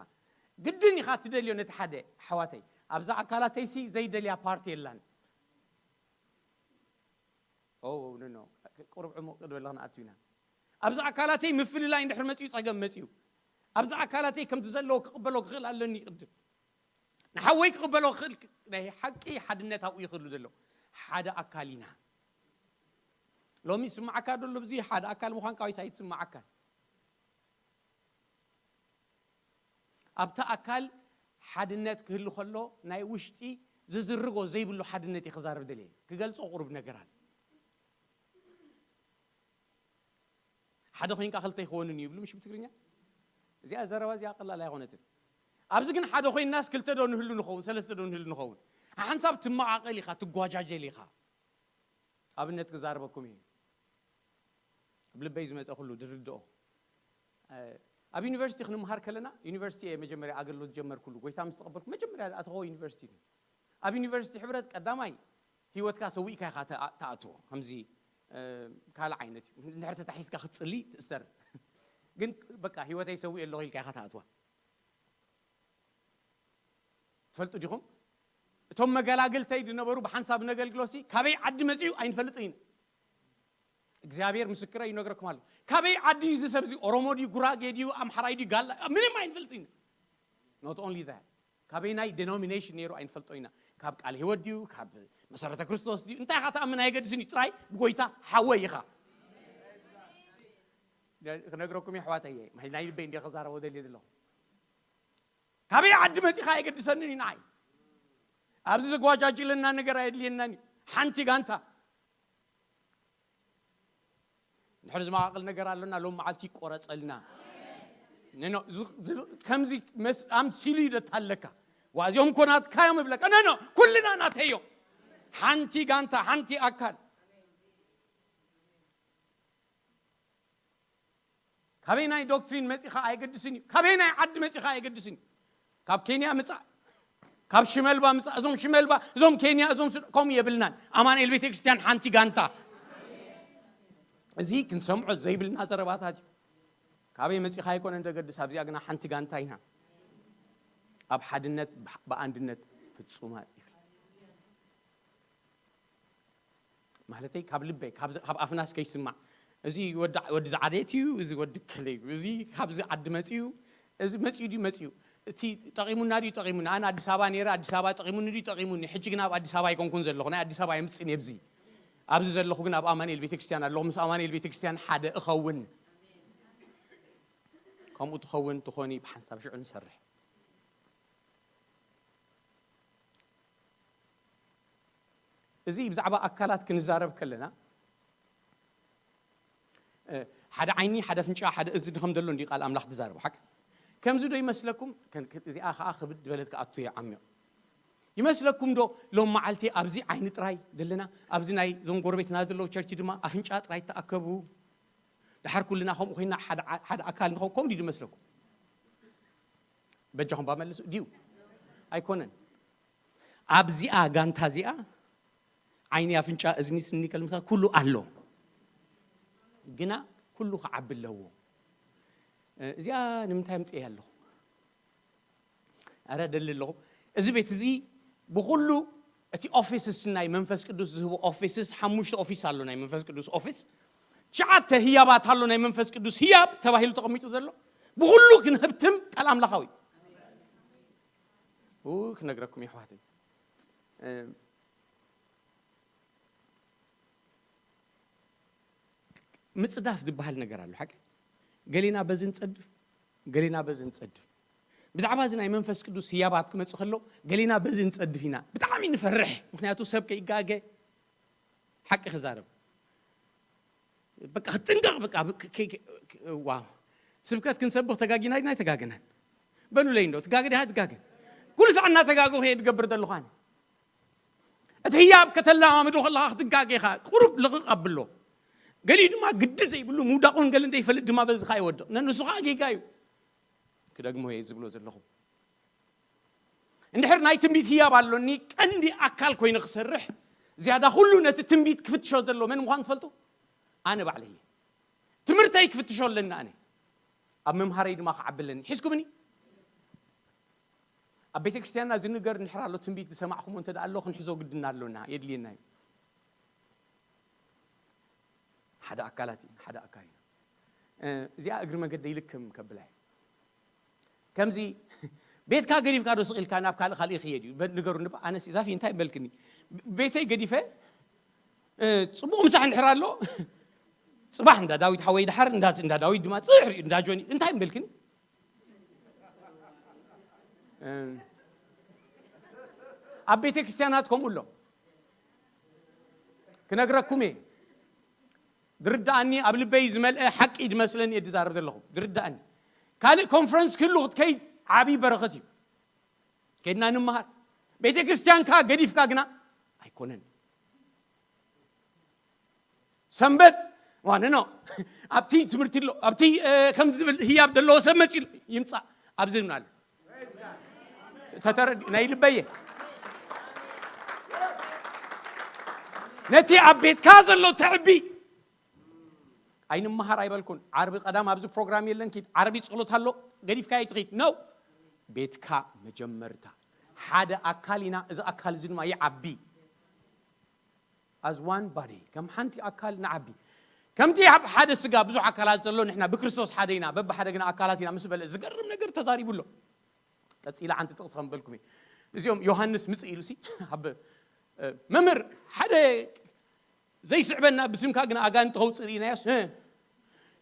ግድን ኢኻ ትደልዮ ነቲ ሓደ ሓዋተይ። ኣብዛ ኣካላተይሲ ዘይደልያ ፓርቲ የላን። ኦ ኖ ኖ ቁሩብ ዕሙቕ ክንበል ክንኣቱ ኢና። ኣብዛ ኣካላተይ ምፍልላይ እንድሕር መፅዩ ፀገም መፅዩ ኣብዛ ኣካላተይ ከምቲ ዘለዎ ክቕበሎ ክኽእል ኣለኒ ቅድም ንሓወይ ክቕበሎ ክኽእል ናይ ሓቂ ሓድነት ኣብኡ ይኽእሉ ዘሎ ሓደ ኣካል ኢና። ሎሚ ስማዓካ ደሎ ብዙ ሓደ ኣካል ምዃንካ ወይስ ኣይትስማዓካን? ኣብታ ኣካል ሓድነት ክህሉ ከሎ ናይ ውሽጢ ዝዝርጎ ዘይብሉ ሓድነት እዩ ክዛረብ ደልየ ክገልጾ ቁሩብ ነገራት ሓደ ኮይንካ ክልተ ይኸወንን ይብሉ ምሽ ብትግርኛ። እዚኣ ዘረባ እዚኣ ቀላል ኣይኮነትን። ኣብዚ ግን ሓደ ኮይንናስ ክልተ ዶ ንህሉ ንኸውን ሰለስተ ዶ ንህሉ ንኸውን። ሓንሳብ ትመቓቐል ኢኻ ትጓጃጀል ኢኻ። ኣብነት ክዛረበኩም እየ። ኣብ ልበይ ዝመፀ ኩሉ ድርድኦ ኣብ ዩኒቨርሲቲ ክንምሃር ከለና ዩኒቨርሲቲ እየ መጀመርያ ኣገልግሎት ዝጀመርኩሉ ጎይታ ምስ ተቐበልኩ መጀመርያ ዝኣተኸዎ ዩኒቨርሲቲ እዩ። ኣብ ዩኒቨርሲቲ ሕብረት ቀዳማይ ህይወትካ ሰዊእካ ኢኻ ተኣ- ተኣትዎ ከምዚ ካልእ ዓይነት እዩ እንድሕር ተታሒዝካ ክትፅሊ ትእሰር። ግን በቃ ህይወተይ ሰዊእ ኣለኹ ኢልካ ኢኻ ተኣትዋ። ትፈልጡ ዲኹም? እቶም መገላግልተይ ዝነበሩ ብሓንሳብ ነገልግሎሲ ካበይ ዓዲ መፅኡ ኣይንፈልጥን ኢና። እግዚኣብሔር ምስክረ ይነግረኩም ኣሎ። ካበይ ዓዲ እዩ እዚ ሰብ እዚ ኦሮሞ ድዩ ጉራጌ ድዩ ኣምሓራይ ድዩ ጋላ ምንም ኣይንፈልጥን ኢና። Not only that ካበይ ናይ ዴኖሚኔሽን ነይሩ ኣይንፈልጦ ኢና። ካብ ቃል ህይወት ድዩ ካብ መሰረተ ክርስቶስ ድዩ እንታይ ኢኻ ተኣምን ኣየገድስን እዩ። ጥራይ ብጎይታ ሓወይ ኢኻ። ክነግረኩም የሕዋተየ ናይ ልበይ እንዲ ከዛረቦ ደልየ ዘለኹ። ካበይ ዓዲ መፂኻ ኣየገድሰንን እዩ ንዓይ። ኣብዚ ዘጓጃጅለና ነገር ኣየድልየናን እዩ። ሓንቲ ጋንታ ንድሕር ዝመቓቕል ነገር ኣሎና ሎም መዓልቲ ይቆረፀልና። ንኖ- ዝ- ዝ- ከምዚ መስ- ኣምሲሉ ይደታ ኣለካ ዋእዚኦም ኮናትካዮም እብለካ ነኖ ኩልና ናተዮም። ሓንቲ ጋንታ ሓንቲ ኣካል ካበይ ናይ ዶክትሪን መፂኻ ኣየገድስን እዩ። ካበይ ናይ ዓዲ መፂኻ ኣየገድስን እዩ። ካብ ኬንያ ምፃእ ካብ ሽመልባ ምፃእ እዞም ሽመልባ እዞም ኬንያ እዞም ሱዳን ከምኡ የብልናን። ኣማኑኤል ቤተክርስትያን ሓንቲ ጋንታ። እዚ ክንሰምዖ ዘይብልና ዘረባታት እዩ። ካበይ መፂኻ ኣይኮነን ዘገድስ ኣብዚኣ ግና ሓንቲ ጋንታ ኢና። ኣብ ሓድነት ብሓ- ብኣንድነት ፍፁማት ይብል። ማለተይ ካብ ልበይ ካብ ካብ ኣፍናስ ከይስማዕ እዚ ወዲ ወዲ ዝዓደት እዩ፣ እዚ ወዲ ከለ እዩ፣ እዚ ካብዚ ዓዲ መጺኡ፣ እዚ መጺኡ ድዩ መጺኡ? እቲ ጠቒሙና ድዩ ጠቒሙና? ኣነ ኣዲስ ኣበባ ነይረ፣ ኣዲስ ኣበባ ጠቒሙኒ ድዩ ጠቒሙኒ? ሕጂ ግን ኣብ ኣዲስ ኣበባ ኣይኮንኩን ዘለኹ፣ ናይ ኣዲስ ኣበባ የምጽእን የብዚ። ኣብዚ ዘለኹ ግን ኣብ ኣማኑኤል ቤተክርስትያን ኣለኹ፣ ምስ ኣማኑኤል ቤተክርስትያን ሓደ እኸውን። ከምኡ ትኸውን ትኾኒ፣ ብሓንሳብ ሽዑ ንሰርሕ። እዚ ብዛዕባ ኣካላት ክንዛረብ ከለና፣ እ፣ ሓደ ዓይኒ፣ ሓደ ኣፍንጫ፣ ሓደ እዝኒ ከም ዘሎ እንዲ ቃል ኣምላኽ ትዛረቡ፣ ሓቂ? ከምዚ ዶ ይመስለኩም? ከን-፣ ከ-፣ እዚኣ ኸኣ ክብድ ዝበለት ክኣቱ እየ ዓሚቕ። ይመስለኩም ዶ ሎም መዓልቲ ኣብዚ ዓይኒ ጥራይ ዘለና፣ ኣብዚ ናይ ዞም ጎረቤትና ዘለዉ ቸርች ድማ ኣፍንጫ ጥራይ ተኣከቡ? ድሓር ኩልና ከምኡ ኮይና ሓደ ዓ-፣ ሓደ ኣካል ንኸውን ከምኡ ድዩ ዝመስለኩም? በጃኹም ባመልሱ ድዩ? ኣይኮነን። ኣብዚኣ ጋንታ እዚኣ ዓይኒ፣ ኣፍንጫ፣ እዝኒ፣ ስኒ፣ ከልምታ ኩሉ ኣሎ። ግና ኩሉ ክዓቢ ኣለዎ። እ፣ እዚኣ ንምንታይ ኣምጽኤያ ኣለኹ? ኣረ ደሊ ኣለኹ። እዚ ቤት እዚ ብኹሉ እቲ ኦፊስስ ናይ መንፈስ ቅዱስ ዝህቦ ኦፊስስ ሓሙሽተ ኦፊስ ኣሎ። ናይ መንፈስ ቅዱስ ኦፊስ ትሽዓተ ህያባት ኣሎ። ናይ መንፈስ ቅዱስ ህያብ ተባሂሉ ተቐሚጡ ዘሎ ብኹሉ ክንህብትም ቃል ኣምላኻዊ። ኡ፣ ክነግረኩም የሕዋተይ። እ፣ ምጽዳፍ ዝበሃል ነገር ኣሎ፣ ሓቂ? ገሌና በዚ ንጸድፍ፣ ገሌና በዚ ንጸድፍ። ብዛዕባ እዚ ናይ መንፈስ ቅዱስ ህያባት ክመጽእ ከሎ፣ ገሌና በዚ ንጸድፍ ኢና። ብጣዕሚ ንፈርሕ፣ ምኽንያቱ ሰብ ከይጋገ፣ ሓቂ ክዛረብ። በቃ ክትጥንቀቕ፣ በቃ ብ-፣ ከ-፣ ከ-፣ ከ-፣ ዋው። ስብከት ክንሰብኽ ተጋጊና ዲና ኣይተጋገናን? በሉለይ እንዶ፣ ትጋገ ዲኻ ትጋገ? ኩሉ ሳዕ እናተጋገኹ እየ ዝገብር ዘለኹ ኣነ። እቲ ህያብ ከተለማምዶ ከለኻ ክትጋገ ኢኻ፣ ቁሩብ ልቕቕ ኣብሎ። ገሊኡ ድማ ግዲ ዘይብሉ ምውዳቕ እውን ገለ ዘይፈልጥ ድማ በዚ ኸኣ ይወድቕ። ነ-፣ ንሱ ኸኣ ጌጋ እዩ። ክደግሞ እየ ዝብሎ ዘለኹ። እንድሕር ናይ ትንቢት ህያብ ኣሎኒ፣ ቀንዲ ኣካል ኮይነ ክሰርሕ፣ ዝያዳ ኩሉ ነቲ ትንቢት ክፍትሾ ዘለዎ መን ምዃኑ ትፈልጡ? ኣነ ባዕለይ እየ። ትምህርተይ ክፍትሾ ኣለኒ ኣነ። ኣብ ምምሃረይ ድማ ክዓቢ ኣለኒ። ሒዝኩምኒ? ኣብ ቤተ ክርስቲያንና ዝንገር እንድሕር ኣሎ፣ ትንቢት ዝሰማዕኩሞ እንተ ደኣ ኣሎ፣ ክንሕዞ ግድና ኣሎና፣ የድልየና እዩ። ሓደ ኣካላት ኢና፣ ሓደ ኣካል ኢና። እ፣ እዚኣ እግሪ መገደይ ልክም ከብላ እየ። ከምዚ ቤትካ ገዲፍካ ዶ ስቕ ኢልካ ናብ ካልእ ካልእ ይኽየድ እዩ? በ-፣ ንገሩኒ እባ። ኣነስ ዛፊ እንታይ በልክኒ? ቤተይ ገዲፈ፣ እ፣ ጽቡቕ ምሳሕ እንድሕር ኣሎ፣ ጽባሕ እንዳ ዳዊት ሓወይ፣ ድሓር እንዳ፣ እንዳ ዳዊት ድማ ጽሕር እዩ፣ እንዳ ጆኒ፣ እንታይ በልክኒ? እ፣ ኣብ ቤተ ክርስቲያናት ከምኡ ኣሎ። ክነግረኩም እየ። ድርዳኣኒ፣ ኣብ ልበይ ዝመልአ ሓቂ ድመስለኒ እየ ድዛረብ ዘለኹ። ድርዳኣኒ። ካልእ ኮንፈረንስ ክህሉ ክትከይድ ዓብዪ በረኸት እዩ። ከይድና ንምሃር። ቤተ ክርስቲያንካ ገዲፍካ ግና ኣይኮነን። ሰንበት፣ ዋንኖ፣ ኣብቲ ትምህርቲ ኣሎ፣ ኣብቲ፣ እ፣ ከምዚ ዝብል ህያብ ዘለዎ ሰብ መጺኡ ኣሎ። ይምጻእ። ኣብዚ ምናለ። ተተረዲ-፣ ናይ ልበየ። ነቲ ኣብ ቤትካ ዘሎ ተዕቢ። ኣይንመሃር ኣይበልኩን። ዓርቢ ቀዳም ኣብዚ ፕሮግራም የለን፣ ኪድ። ዓርቢ ጸሎት ኣሎ፣ ገዲፍካ ኣይትኺድ። ነው። ቤትካ መጀመርታ። ሓደ ኣካል ኢና፣ እዚ ኣካል እዚ ድማ ይዓቢ። As one body፣ ከም ሓንቲ ኣካል ንዓቢ። ከምቲ ኣብ ሓደ ስጋ ብዙሕ ኣካላት ዘሎ፣ ንሕና ብክርስቶስ ሓደ ኢና፣ በብሓደ ግና ኣካላት ኢና ምስ በለ፣ ዝገርም ነገር ተዛሪቡ ኣሎ። ቀጺለ ሓንቲ ጥቕሲ ከም በልኩም እየ። እዚኦም ዮሃንስ ምጽእ ኢሉ ሲ፣ ኣብ፣ እ፣ መምህር፣ ሓደ ዘይስዕበና ብስምካ ግና ኣጋንንቲ ከውጽእ ርኢናዮስ፣ እ፣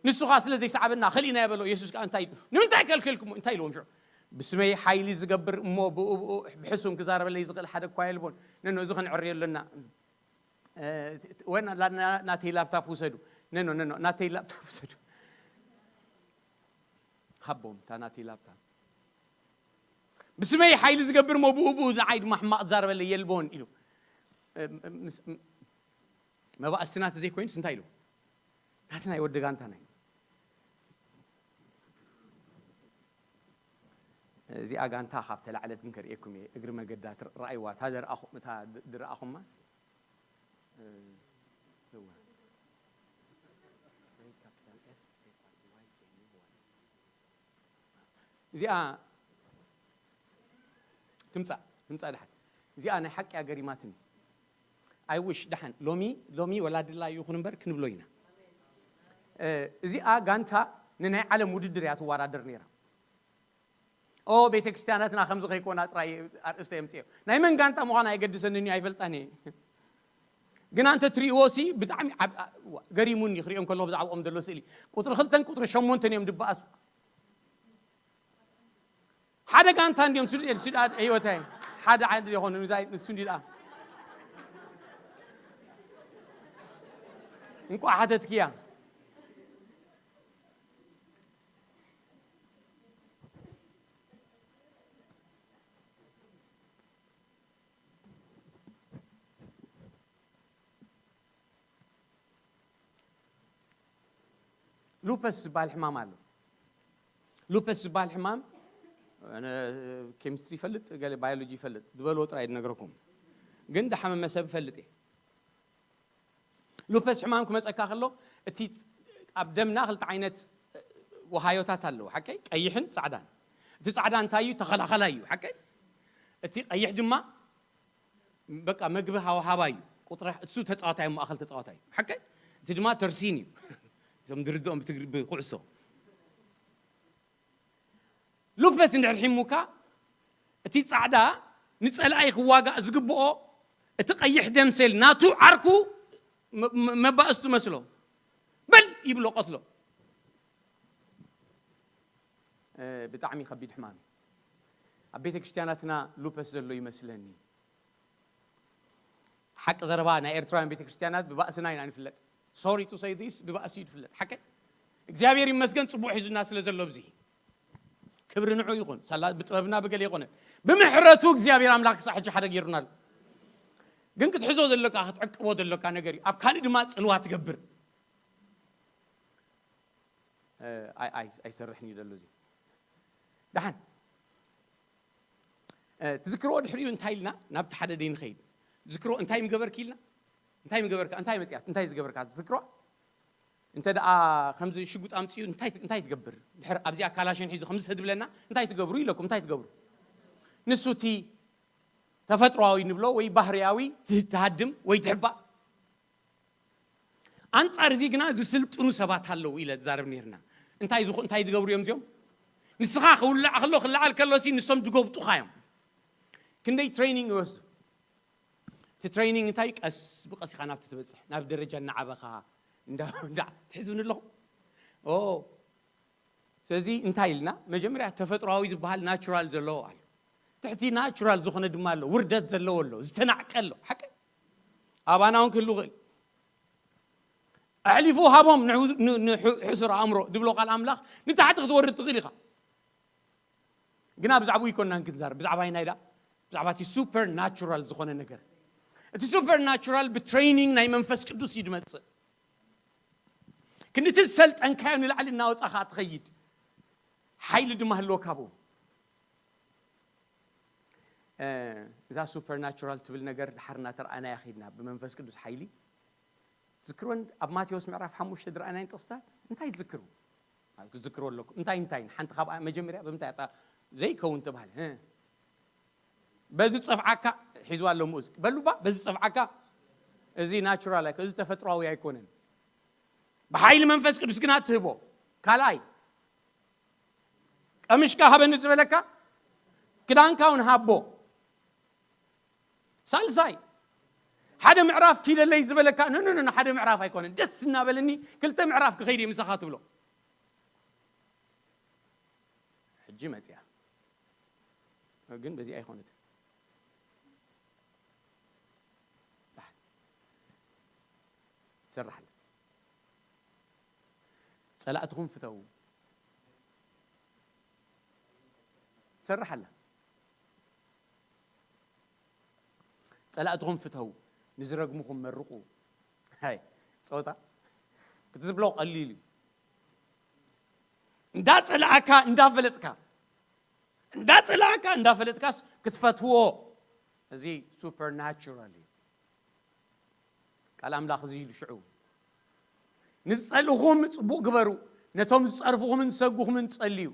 ንሱ ኸኣ ስለ ዘይሰዓበና ከሊእናዮ በሎ። የሱስ ከኣ እንታይ፣ ንምንታይ ከልከልኩሞ? እንታይ ኢልዎም ሽዑ? ብስመይ ሓይሊ ዝገብር እሞ ብኡ ብኡ ብሕሱም ክዛረበለይ ዝኽእል ሓደ እኳ የልቦን። ነኖ፣ እዚ ክንዕርዮ ኣሎና። እ፣ ወና ላ-፣ ና-፣ ናተይ ላፕታፕ ውሰዱ። ነኖ፣ ነኖ፣ ናተይ ላፕታፕ ውሰዱ። ሃቦም፣ እታ ናተይ ላፕታፕ። ብስመይ ሓይሊ ዝገብር እሞ ብኡ ብኡ ንዓይ ድማ ሕማቕ ዝዛረበለይ የልቦን ኢሉ። እ፣ ምስ፣ ም-፣ መባእስቲ ናቲ ዘይኮይኑስ እንታይ ኢሉ? ናቲ ናይ ወዲ ጋንታ ናይ። እዚኣ ጋንታ ካብ ተላዕለት ግን ከርእየኩም እየ። እግሪ መገዳ ትር-፣ ረኣይዋ፣ እታ ዘረኣኹ-፣ እታ ድ-፣ ድረኣኹማ? እ፣ እዋ። እዚኣ ትምጻእ፣ ትምጻእ ደሓን። እዚኣ ናይ ሓቂ ኣገሪማትኒ። I wish ደሓን ሎሚ፣ ሎሚ ወላ ድላ ይኹን እምበር ክንብሎ ኢና። እዚኣ ጋንታ ንናይ ዓለም ውድድር እያ ትወዳደር ነይራ። ኦ ቤተ ክርስቲያናትና ከምዚ ከይኮና ጥራይ ኣርእስተ የምፅኦ። ናይ መን ጋንታ ምዃን ኣይገድሰንን እዩ፣ ኣይፈልጣን እየ። ግን ኣንተ ትሪእዎ ሲ ብጣዕሚ ገሪሙኒ ክሪኦም ከለኹ ብዛዕባኦም ዘሎ ስእሊ። ቁፅሪ ክልተን ቁፅሪ ሸሞንተን እዮም ድበኣሱ። ሓደ ጋንታ እንዲዮም ሱድ ሱድ ህይወታይ ሓደ ሓደ ይኾኑ እንታይ ንሱ እንዲ ደኣ እንቋ ሓተትክያ። ሉፐስ ዝበሃል ሕማም ኣሎ። ሉፐስ ዝበሃል ሕማም ኬሚስትሪ ይፈልጥ፣ ገለ ባዮሎጂ ይፈልጥ ዝበልዎ ጥራይ ዝነግረኩም፣ ግን ድሓመመ ሰብ ይፈልጥ እየ። ሉፐስ ሕማም ክመፀካ ከሎ እቲ ኣብ ደምና ክልተ ዓይነት ወሃዮታት ኣለዉ፣ ሓቀይ? ቀይሕን ፃዕዳን። እቲ ፃዕዳ እንታይ እዩ? ተኸላኸላይ እዩ፣ ሓቀይ? እቲ ቀይሕ ድማ በቃ መግቢ ሃዋሃባ እዩ። ቁጥሪ እሱ ተፃዋታይ ማእኸል ተፃዋታይ እዩ፣ ሓቀይ? እቲ ድማ ተርሲን እዩ። እቶም ድርድኦም ብትግሪ ብኩዕሶ ሉፐስ እንድሕር ሒሙካ እቲ ፃዕዳ ንፀላኢ ክዋጋእ ዝግብኦ እቲ ቀይሕ ደምሴል ናቱ ዓርኩ መባእስቱ መስሎ በል ይብሎ ቀትሎ። ብጣዕሚ ከቢድ ሕማም እዩ። ኣብ ቤተ ክርስቲያናትና ሉፐስ ዘሎ ይመስለኒ። ሓቂ ዘረባ ናይ ኤርትራውያን ቤተ ክርስቲያናት ብባእስና ኢና ንፍለጥ። Sorry to say this፣ ብባእሲ እዩ ዝፍለጥ። ሓቂ እግዚኣብሔር ይመስገን ጽቡቕ ሒዙና ስለ ዘሎ ብዚ ክብሪ ንዑ ይኹን። ሳላ ብጥበብና ብገለ ይኾነ ብምሕረቱ እግዚኣብሔር ኣምላኽ ክሳዕ ሕጂ ሓደ ገይሩና ኣሎ። ግን ክትሕዞ ዘለካ ክትዕቅቦ ዘለካ ነገር እዩ። ኣብ ካልእ ድማ ጽልዋ ትገብር። ኣይሰርሕን እዩ ዘሎ እዚ ደሓን ትዝክርዎ ድሕሪኡ እንታይ ኢልና ናብቲ ሓደ ደይ ንኸይድ። ትዝክርዎ እንታይ ምገበርክ ኢልና እንታይ ምገበርካ እንታይ መፅያት እንታይ ዝገበርካ ትዝክርዋ? እንተ ደኣ ከምዚ ሽጉጥ ኣምፅኡ እንታይ እንታይ ትገብር ድሕር ኣብዚኣ ካላሽን ሒዙ ከምዚ ተድብለና እንታይ ትገብሩ ኢለኩም እንታይ ትገብሩ? ንሱ እቲ ተፈጥሮዊ ንብሎ ወይ ባህርያዊ ትሃድም ወይ ትሕባእ። ኣንጻር እዚ ግና ዝስልጥኑ ሰባት ኣለዉ ኢለ ዝዛረብ ነይርና። እንታይ ዝኹ እንታይ ዝገብሩ እዮም እዚኦም? ንስኻ ክውላዕ ከሎ ክለዓል ከሎ ሲ ንሶም ዝጎብጡኻ እዮም። ክንደይ ትሬኒንግ ይወስዱ። እቲ ትሬኒንግ እንታይ ቀስ ብቀስ ኢኻ ናብቲ ትበጽሕ ናብ ደረጃ እናዓበኻ እንዳ እንዳ ትሕዝብኒ ኣለኹ። ኦ ስለዚ እንታይ ኢልና መጀመርያ ተፈጥሮዊ ዝበሃል ናቹራል ዘለዎ ኣሎ። ትሕቲ ናቹራል ዝኾነ ድማ ኣሎ፣ ውርደት ዘለዎ ኣሎ፣ ዝተናዕቀ ኣሎ። ሓቂ ኣባና እውን ክህሉ ይኽእል። ኣሕሊፉ ሃቦም ንሕሱር ኣእምሮ ድብሎ ቃል ኣምላኽ ንታሕቲ ክትወርድ ትኽእል ኢኻ። ግና ብዛዕባኡ ይኮንናን ክንዛረብ ብዛዕባ ይናይ ዳ ብዛዕባ እቲ ሱፐር ናቹራል ዝኾነ ነገር። እቲ ሱፐር ናቹራል ብትሬኒንግ ናይ መንፈስ ቅዱስ እዩ ዝመፅእ። ክንዲ እቲ ዝሰልጠንካዮ ንላዕሊ እናወፃኻ ትኸይድ ሓይሊ ድማ ህልወካ ብኡ። እዛ ሱፐርናቹራል ትብል ነገር ድሓር እናተረኣናያ ኸይድና ብመንፈስ ቅዱስ ሓይሊ ትዝክርወን ኣብ ማቴዎስ ምዕራፍ ሓሙሽተ ዝረኣናየን ጥቕስታት እንታይ ትዝክሩ? ክትዝክሩ ኣለኩም እንታይ እንታይ ሓንቲ ካብኣ መጀመርያ ብምንታይ ኣጣ ዘይከውን ተባህለ በዚ ጸፍዓካ ሒዝዋ ኣሎ ምኡዝ በሉባ በዚ ጸፍዓካ እዚ ናቹራል ኣይኮ እዚ ተፈጥሯዊ ኣይኮነን ብሓይሊ መንፈስ ቅዱስ ግና ትህቦ ካልኣይ ቀምሽካ ሃበኒ ዝበለካ ክዳንካ እውን ሃቦ ሳልሳይ ሓደ ምዕራፍ ኪደለይ ዝበለካ ንንንን ሓደ ምዕራፍ ኣይኮነን ደስ እናበለኒ ክልተ ምዕራፍ ክኸይድ ምሳኻ ትብሎ ሕጂ መፅያ ግን በዚኣ ኣይኮነትን ትሰርሓለ ጸላእትኹም ፍተዉ ትሰርሓለ ጸላእትኹም ፍተዉ ንዝረግምኹም መርቑ ሃይ ጸወታ ክትዝብሎ ቀሊል እዩ እንዳጸላእካ እንዳፈለጥካ እንዳጸላእካ እንዳፈለጥካስ ክትፈትዎ እዚ ሱፐርናቹራል እዩ ቃል ኣምላኽ እዚ ኢሉ ሽዑ ንዝጸልእኹም ጽቡቕ ግበሩ ነቶም ዝጸርፍኹምን ዝሰጉኹምን ጸልዩ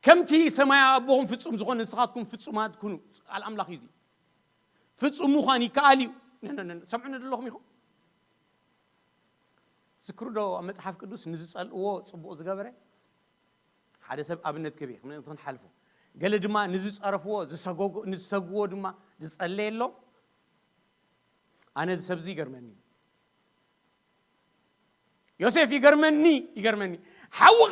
ከምቲ ሰማያዊ ኣቦኹም ፍጹም ዝኾነ ንስኻትኩም ፍጹማት ኩኑ ቃል ኣምላኽ እዩ እዚ ፍጹም ምዃን ይከኣል እዩ ሰምዑኒ ዘለኹም ኢኹም ትዝክሩ ዶ ኣብ መጽሓፍ ቅዱስ ንዝጸልእዎ ጽቡቕ ዝገበረ? ሓደ ሰብ ኣብነት ክህብ እየ፣ ክንሓልፎ። ገለ ድማ ንዝጸረፍዎ፣ ዝሰጎጎ-፣ ንዝሰግዎ ድማ ዝጸለየሎም። ኣነ እዚ ሰብዚ ይገርመኒ። ዮሴፍ ይገርመኒ፣ ይገርመኒ። ሓውኻ፣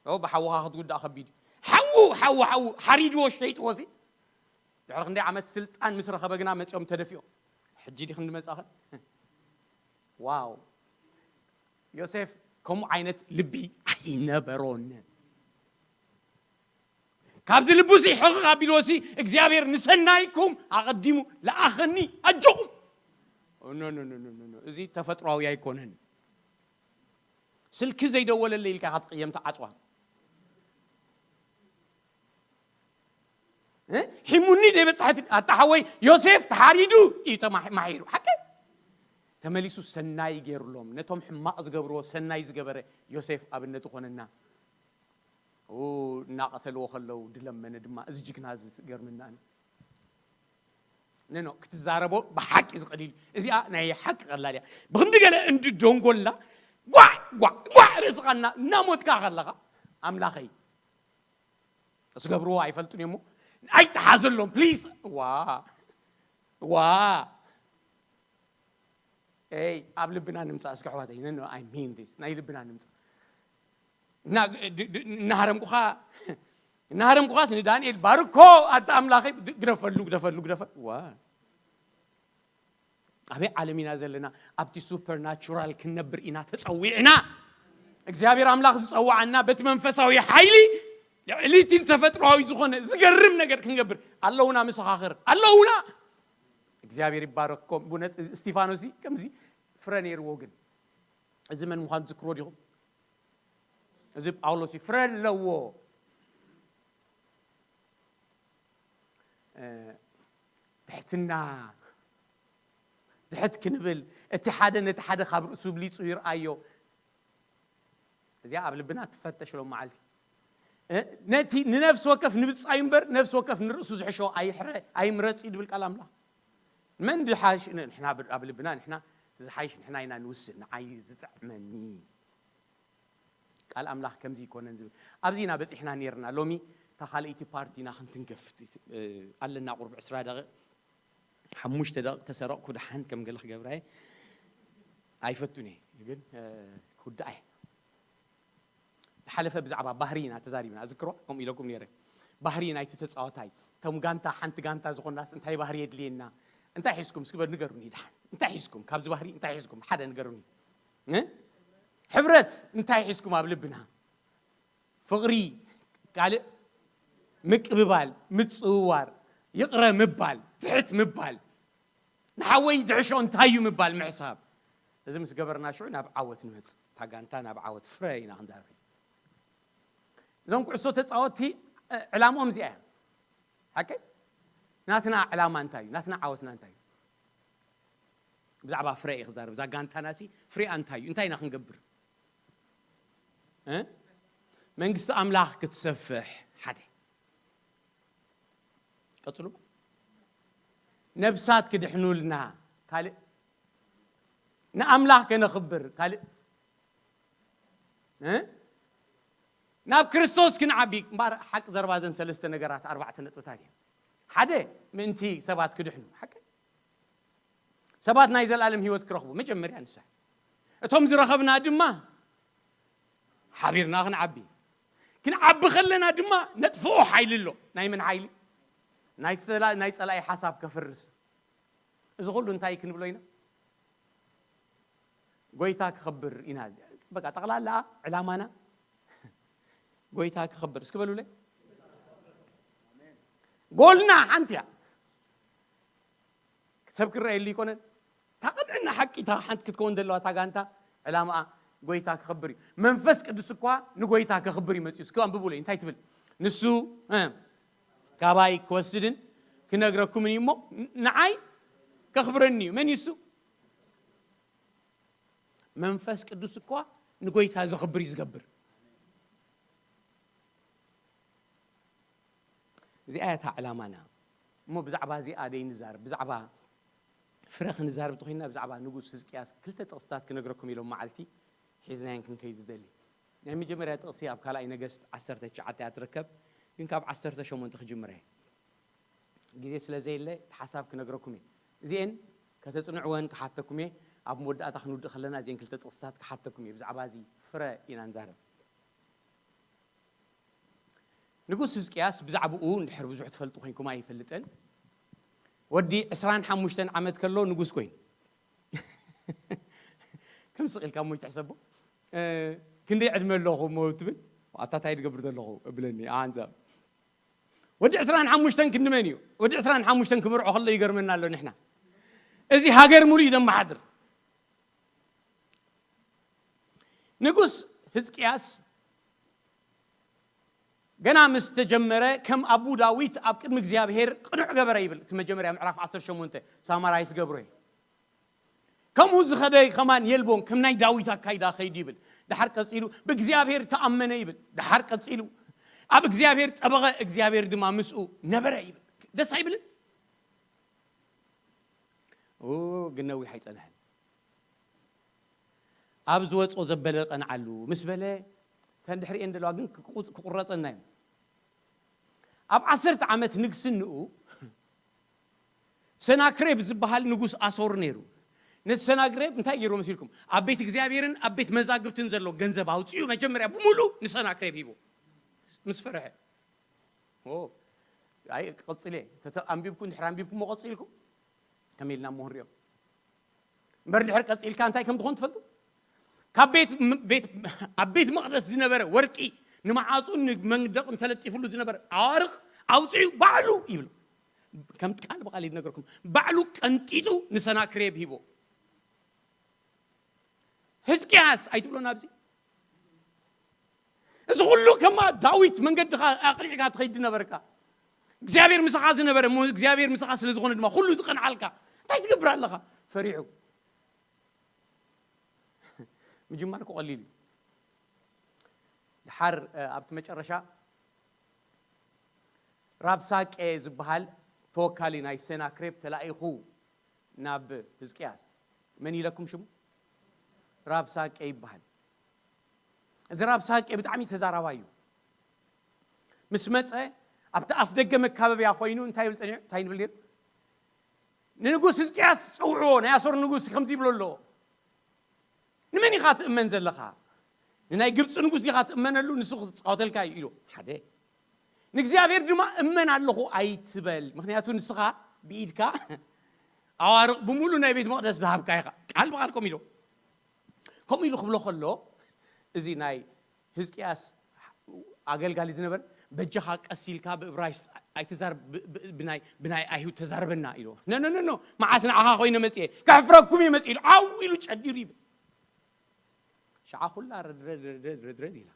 ኦ፣ ብሓውኻ ክትጉዳእ ከቢድ እዩ። ሓዉ፣ ሓዉ፣ ሓዉ፣ ሓሪድዎ፣ ሸይጥዎ ሲ። ድሕሪ ክንደይ ዓመት ስልጣን ምስ ረኸበ ግና መጺኦም ተደፊኦም። ሕጂ ዲኽ እንድመጻኸ? ዋው። ዮሴፍ ከምኡ ዓይነት ልቢ ኣይነበሮን። ካብዚ ልቡሲ ሕቕቕ ኣቢልዎሲ እግዚኣብሔር ንሰናይኩም ኣቐዲሙ ለኣኸኒ ኣጆኹም። ኖ፣ ኖ፣ ኖ፣ ኖ፣ ኖ፣ ኖ። እዚ ተፈጥሯዊ ኣይኮነን። ስልኪ ዘይደወለለ ኢልካ ኢኻ ትቕየም ተዓጽዋ። እ? ሒሙኒ ደይበጽሐት ኣታ ሓወይ ዮሴፍ ተሓሪዱ እዩ ተማሒ-፣ ማሒሩ። ሓቂ ተመሊሱ ሰናይ ገይሩሎም። ነቶም ሕማቕ ዝገብርዎ ሰናይ ዝገበረ ዮሴፍ ኣብነት ኾነና። ኡ፣ እናቐተልዎ ከለዉ ድለመነ ድማ። እዚ ጅግና እዚ ገርመና ኣነ። ነኖ ክትዛረቦ ብሓቂ ዝቐሊል። እዚኣ ናይ ሓቂ ቀላል እያ። ብኽንዲ ገለ እንዲ ደንጎላ ጓዕ፣ ጓዕ፣ ጓዕ ርእስኻ እና-፣ እናሞትካ ከለኻ ኣምላኸይ ዝገብርዎ ኣይፈልጡን እሞ ኣይተሓዘሎም ፕሊዝ። ዋ፣ ዋ። ኤይ፣ ኣብ ልብና ንምጻእ እስኪ ኣሕዋተይ። No, no, I mean this። ናይ ልብና ንምጻእ። እና-፣ ድ-፣ ድ-፣ እናሃረምኩኻ፣ እናሃረምኩኻስ ንዳንኤል ባርኮ ኣታ ኣምላኸይ ግ-፣ ግደፈሉ፣ ግደፈሉ፣ ግደፈ-፣ ዋ። ኣበይ ዓለም ኢና ዘለና? ኣብቲ ሱፐርናቹራል ክንነብር ኢና ተጸዊዕና። እግዚኣብሔር ኣምላኽ ዝጸውዓና በቲ መንፈሳዊ ሓይሊ ልዕሊ እቲ ተፈጥሮኣዊ ዝኾነ ዝገርም ነገር ክንገብር ኣለውና። መሰኻኽር ኣለውና። እግዚኣብሔር ይባረክኩም። ብእውነት እስቲፋኖስ ከምዚ ፍረ ነይርዎ፣ ግን እዚ መን ምዃኑ ትዝክርዎ ዲኹም? እዚ ጳውሎስ እዩ፣ ፍረ ኣለዎ። እ፣ ትሕትና፣ ትሕት ክንብል፣ እቲ ሓደ ነቲ ሓደ ካብ ርእሱ ብሊጹ ይርኣዮ። እዚኣ ኣብ ልብና ትፈተሽ ሎም መዓልቲ። እ፣ ነቲ ንነፍሲ ወከፍ ንብጻዩ እምበር፣ ነፍሲ ወከፍ ንርእሱ ዝሕሾ ኣይሕረ፣ ኣይምረጽ እዩ ድብል ቃል ኣምላኽ። መን ዝሓሽ፣ ንሕና ብ-፣ ኣብ ልብና ንሕና እቲ ዝሓይሽ ንሕና ኢና ንውስን፣ ንዓይ ዝጥዕመኒ። ቃል ኣምላኽ ከምዚ ይኮነን ዝብል። ኣብዚ ኢና በጺሕና ኔርና። ሎሚ እታ ካልኣይቲ ፓርቲ ኢና ክንትንከፍ፣ እ፣ ኣለና ቁሩብ ዕስራ ደቂቕ፣ ሓሙሽተ ደቂቕ ተሰረቕኩ ደሓን ከም ገለ ክገብራ እየ። ኣይፈቱን እየ፣ ግን፣ እ፣ ክውዳእ እየ። ዝሓለፈ ብዛዕባ ባህሪ ኢና ተዛሪብና፣ ዝክሮ ከምኡ ኢለኩም ነይረ። ባህሪ ናይቲ ተጻዋታይ፣ እቶም ጋንታ፣ ሓንቲ ጋንታ ዝኾንናስ እንታይ ባህሪ የድልየና? እንታይ ሒዝኩም እስኪ በሉ ንገሩኒ ደሓን። እንታይ ሒዝኩም? ካብዚ ባህሪ እንታይ ሒዝኩም? ሓደ ንገሩኒ። እ? ሕብረት እንታይ ሒዝኩም ኣብ ልብና? ፍቕሪ፣ ካልእ ምቅብባል፣ ምጽውዋር፣ ይቕረ ምባል፣ ትሕት ምባል፣ ንሓወይ ድሕሾ እንታይ እዩ ምባል ምሕሳብ። እዚ ምስ ገበርና ሽዑ ናብ ዓወት ንመጽእ። እታ ጋንታ ናብ ዓወት ፍረ ኢና ክንዛረብ። እዞም ኩዕሶ ተጻወትቲ፣ እ፣ ዕላምኦም እዚኣ እያ። ሓቂ? ናትና ዕላማ እንታይ እዩ? ናትና ዓወትና እንታይ እዩ? ብዛዕባ ፍረ እየ ክዛረብ። እዛ ጋንታና ሲ ፍሬኣ እንታይ እዩ? እንታይ ኢና ክንገብር? እ? መንግስቲ ኣምላኽ ክትሰፍሕ ሓደ። ቀጽሉ። ነብሳት ክድሕኑልና ካልእ። ንኣምላኽ ከነኽብር ካልእ። እ? ናብ ክርስቶስ ክንዓቢ። እምበኣር ሓቂ ዘረባ እዘን ሰለስተ ነገራት ኣርባዕተ ነጥብታት እየን። ሓደ፣ ምእንቲ ሰባት ክድሕኑ። ሓቂ ሰባት ናይ ዘለኣለም ህይወት ክረኽቡ መጀመርያ ንስሐ። እቶም ዝረኸብና ድማ ሓቢርና ክንዓቢ። ክንዓቢ ከለና ድማ ነጥፍኦ ሓይሊ ኣሎ። ናይ መን ሓይሊ? ናይ ጸላ-፣ ናይ ጸላኢ ሓሳብ ከፍርስ። እዚ ኩሉ እንታይ ክንብሎ ኢና? ጎይታ ክኸብር ኢና። በቃ ጠቕላላ ዕላማና ጎይታ ክኸብር። እስኪ በሉለይ። ጎልና ሓንቲ እያ። ሰብ ክረኣየሉ ይኮነን። እታ ቅንዕና ሓቂ እታ ሓንቲ ክትከውን ዘለዋ እታ ጋንታ ዕላማኣ ጎይታ ክኸብር እዩ። መንፈስ ቅዱስ እኳ ንጎይታ ከኽብር እዩ መጺኡ። እስኪ ኣንብቡለይ፣ እንታይ ትብል? ንሱ፣ እ፣ ካባይ ክወስድን ክነግረኩምን እዩ እሞ፣ ን-፣ ንዓይ ከኽብረኒ እዩ። መን እዩ እሱ? መንፈስ ቅዱስ እኳ ንጎይታ ዘኽብር እዩ ዝገብር። እዚኣ እያ እታ ዕላማና። እሞ ብዛዕባ እዚኣ ደይ ንዛረብ፣ ብዛዕባ ፍረ ክንዛረብ ተኾይንና ብዛዕባ ንጉስ ህዝቅያስ ክልተ ጥቕስታት ክነግረኩም ኢሎም መዓልቲ ሒዝናየን ክንከይ ዝደሊ። ናይ መጀመርያ ጥቕሲ ኣብ ካልኣይ ነገስት ዓሰርተ ትሽዓተ እያ ትርከብ፣ ግን ካብ ዓሰርተ ሸሞንተ ክጅምር እየ። ግዜ ስለ ዘየለ እቲ ሓሳብ ክነግረኩም እየ። እዚኤን ከተጽንዕወን ክሓተኩም እየ። ኣብ መወዳእታ ክንውድእ ከለና እዚኤን ክልተ ጥቕስታት ክሓተኩም እየ ብዛዕባ እዚ ፍረ ኢና ንዛረብ። ንጉስ ህዝቅያስ ብዛዕባኡ እንድሕር ብዙሕ ትፈልጡ ኮይንኩም ኣይፈልጥን። ወዲ ዕስራን ሓሙሽተን ዓመት ከሎ ንጉስ ኮይኑ። ከም ስቕ ኢልካ እሞ ይትሕሰቦ። እ፣ ክንደይ ዕድመ ኣለኹ እሞ ትብል? ኣታ ታይ ትገብር ዘለኹ እብለኒ ኣንዛብ። ወዲ ዕስራን ሓሙሽተን ክንዲ መን እዩ? ወዲ ዕስራን ሓሙሽተን ክምርዖ ከሎ ይገርመና ኣሎ። ንሕና እዚ ሃገር ሙሉ እዩ ዘመሓድር። ንጉስ ህዝቅያስ ገና ምስ ተጀመረ ከም ኣቡ ዳዊት ኣብ ቅድሚ እግዚኣብሔር ቅኑዕ ገበረ ይብል። እቲ መጀመርያ ምዕራፍ ዓሰርተ ሸሞንተ ሳማራይስ ገብሮ እዩ። ከምኡ ዝኸደ ከማን የልቦን፣ ከም ናይ ዳዊት ኣካይዳ ኸይዱ ይብል። ደሓር ቀጺሉ ብእግዚኣብሔር ተኣመነ ይብል። ደሓር ቀጺሉ ኣብ እግዚኣብሔር ጠበቐ፣ እግዚኣብሔር ድማ ምስኡ ነበረ ይብል። ደስ ኣይብልን? ኦ፣ ግን ነዊሕ ኣይጸንሐን። ኣብ ዝወጾ ዘበለ ቐንዓሉ ምስ በለ፣ ተን ድሕሪኤን ዘለዋ ግን ክቁ-፣ ክቁረጸና እዮም። ኣብ ዓሰርተ ዓመት ንግስንኡ ሰናክሬብ ዝበሃል ንጉስ ኣሶር ነይሩ። ነዚ ሰናክሬብ እንታይ ገይሩ መሲልኩም? ኣብ ቤት እግዚኣብሔርን ኣብ ቤት መዛግብትን ዘሎ ገንዘብ ኣውጺኡ መጀመርያ ብምሉእ ንሰናክሬብ ሂቦ። ምስ ፈርሐ። ኦ፣ ኣይ፣ ክቕጽል እየ። ተተ-፣ ኣንቢብኩም፣ ድሕሪ ኣንቢብኩሞ ቀጺልኩም፣ ከመይ ኢልና እሞ ክንሪኦ። እምበር ድሕሪ ቀጺልካ እንታይ ከም ትኾን ትፈልጡ? ካብ ቤት ም-፣ ቤት፣ ኣብ ቤት መቕደስ ዝነበረ ወርቂ፣ ንመዓጹን ንመንደቕን ተለጢፉሉ ዝነበረ ኣዋርቕ ኣውጺኡ ባዕሉ ይብል። ከም ቃል ብቓል ይነገርኩም፣ ባዕሉ ቀንጢጡ ንሰናክሬብ ሂቦ። ህዝቅያስ ኣይትብሎን ኣብዚ? እዚ ኩሉ ከማ ዳዊት መንገድኻ ኣቕኒዕካ ትኸይድ ነበርካ። እግዚኣብሔር ምሳኻ ዝነበረ እሞ እግዚኣብሔር ምሳኻ ስለ ዝኾነ ድማ ኩሉ ዝቐንዓልካ እንታይ ትገብር ኣለኻ? ፈሪሑ። ምጅማር እኮ ቀሊል እዩ። ድሓር፣ እ፣ ኣብቲ መጨረሻ ራብሳቄ ዝበሃል ተወካሊ ናይ ሰናክሬብ ተላኢኹ ናብ ህዝቅያስ። መን ኢለኩም ሽሙ? ራብሳቄ ይበሃል። እዚ ራብሳቄ ብጣዕሚ ተዛራባይ እዩ። ምስ መጸ ኣብቲ ኣፍ ደገ መካበብያ ኮይኑ እንታይ ይብል ጸኒሑ? እንታይ ይብል ነይሩ? ንንጉስ ህዝቅያስ ጸውዕዎ፣ ናይ ኣሶር ንጉስ ከምዚ ይብሎ ኣሎ። ንመን ኢኻ ትእመን ዘለኻ? ንናይ ግብጺ ንጉስ ዲኻ ትእመነሉ? ንሱ ክጻወተልካ እዩ ኢሉ። ሓደ። ንእግዚኣብሔር ድማ እመን ኣለኹ ኣይትበል፣ ምኽንያቱ ንስኻ ብኢድካ ኣዋርቕ ብምሉእ ናይ ቤት መቕደስ ዝሃብካ ኢኻ። ቃል ብቓል ከምኡ ኢሉ። ከምኡ ኢሉ ክብሎ ከሎ፣ እዚ ናይ ህዝቅያስ ኣገልጋሊ ዝነበረ፣ በጃኻ ቀስ ኢልካ ብእብራይስጥ ኣይትዛረብ፣ ብ-፣ ብ-፣ ብናይ፣ ብናይ ኣይሁድ ተዛረበና ኢሉ። ኖ፣ ኖ፣ ኖ፣ ኖ፣ መዓስ ንዓኻ ኮይነ መጽኤ፣ ከሕፍረኩም እየ መጽእ ኢሉ፣ ዓው ኢሉ ጨዲሩ ይብል። ሸዓ ኩላ ረድረድ፣ ረድረድ፣ ረድረድ ኢላ።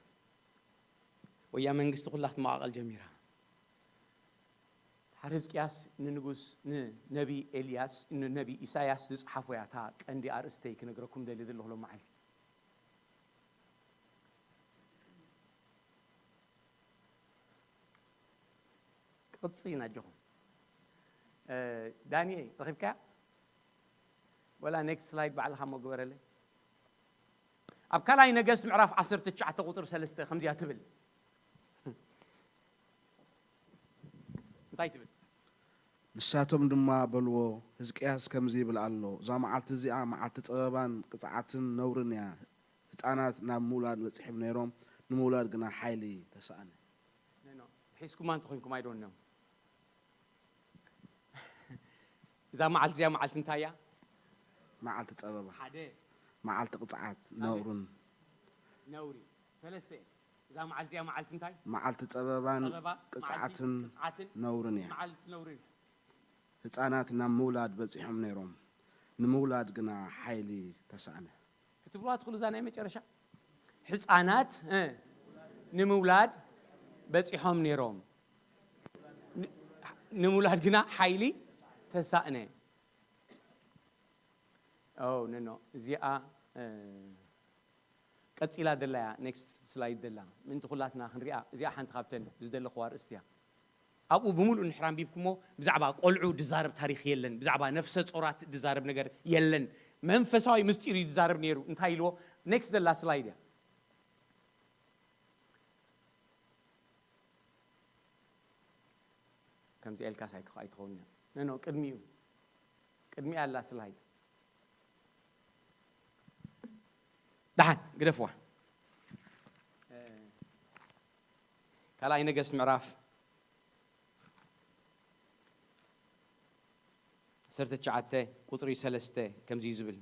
ወያ መንግስቲ ኩላ ክትመቓቐል ጀሚራ። ድሓር ህዝቅያስ ንንጉስ፣ ንነቢ ኤልያስ፣ ንነቢ ኢሳያስ ዝጸሓፎ እያ እታ ቀንዲ ኣርእስተይ ክነግረኩም ደልየ ዘለኹ ሎም መዓልቲ። ቅጽ ኢና ኣጆኹም። እ፣ ዳንኤ፣ ረኺብካያ? ወላ ኔክስት ስላይድ ባዕልኻ እሞ ግበረለይ። ኣብ ካልኣይ ነገስት ምዕራፍ ዓሰርተ ትሽዓተ ቁጽሪ ሰለስተ ከምዚኣ ትብል። እንታይ ትብል? ንሳቶም ድማ በልዎ፣ ህዝቅያስ ከምዚ ይብል ኣሎ፣ እዛ መዓልቲ እዚኣ መዓልቲ ጸበባን ቅጽዓትን ነውርን እያ። ህጻናት ናብ ምውላድ በጺሖም ነይሮም፣ ንምውላድ ግና ሓይሊ ተሳእነ። ኖ፣ ኖ፣ ሒዝኩማ እንተኾይንኩም፣ I don't know። እዛ መዓልቲ እዚኣ መዓልቲ እንታይ እያ? መዓልቲ ጸበባ። ሓደ። መዓልቲ ቅጽዓት፣ ኣሜን። ነውርን። ነውሪ። ሰለስተ። እዛ መዓልቲ እዚኣ መዓልቲ እንታይ? መዓልቲ ጸበባን ጸበባ፣ መዓልቲ ቅጽዓትን ቅጽዓትን ነውርን እያ። መዓልቲ ነውርን እያ። ህጻናት ናብ ምውላድ በጺሖም ነይሮም፣ ንምውላድ ግና ሓይሊ ተሳእነ። ክትብልዋ ትኽእሉ እዛ ናይ መጨረሻ? ህጻናት፣ እ፣ ንምውላድ በጺሖም ነይሮም፣ ን-፣ ንምውላድ ግና ሓይሊ ተሳእነ። ኦ፣ ኖ፣ ኖ። እዚኣ፣ እ፣ ቀጺላ ደላ እያ፣ ኔክስት ስላይድ ደላ። ምእንቲ ኩላትና ክንሪኣ፣ እዚኣ ሓንቲ ካብተን ዝደለኽዋ ኣርእስቲ እያ። ኣብኡ ብምሉእ እንድሕር ኣንቢብኩሞ፣ ብዛዕባ ቆልዑ ዝዛረብ ታሪኽ የለን፣ ብዛዕባ ነፍሰ ጾራት ዝዛረብ ነገር የለን። መንፈሳዊ ምስጢር እዩ ዝዛረብ ነይሩ። እንታይ ኢልዎ? ኔክስት ዘላ ስላይድ እያ። ከምዚ ኤልካስ ኣይክ-፣ ኣይትኸውን እያ። ኖ፣ ኖ፣ ቅድሚኡ። ቅድሚኣ ኣላ ስላይድ። ደሓን፣ ግደፍዋ። ካልኣይ ነገስት ምዕራፍ ዓሰርተ ትሽዓተ ቁጽሪ ሰለስተ ከምዚ እዩ ዝብል።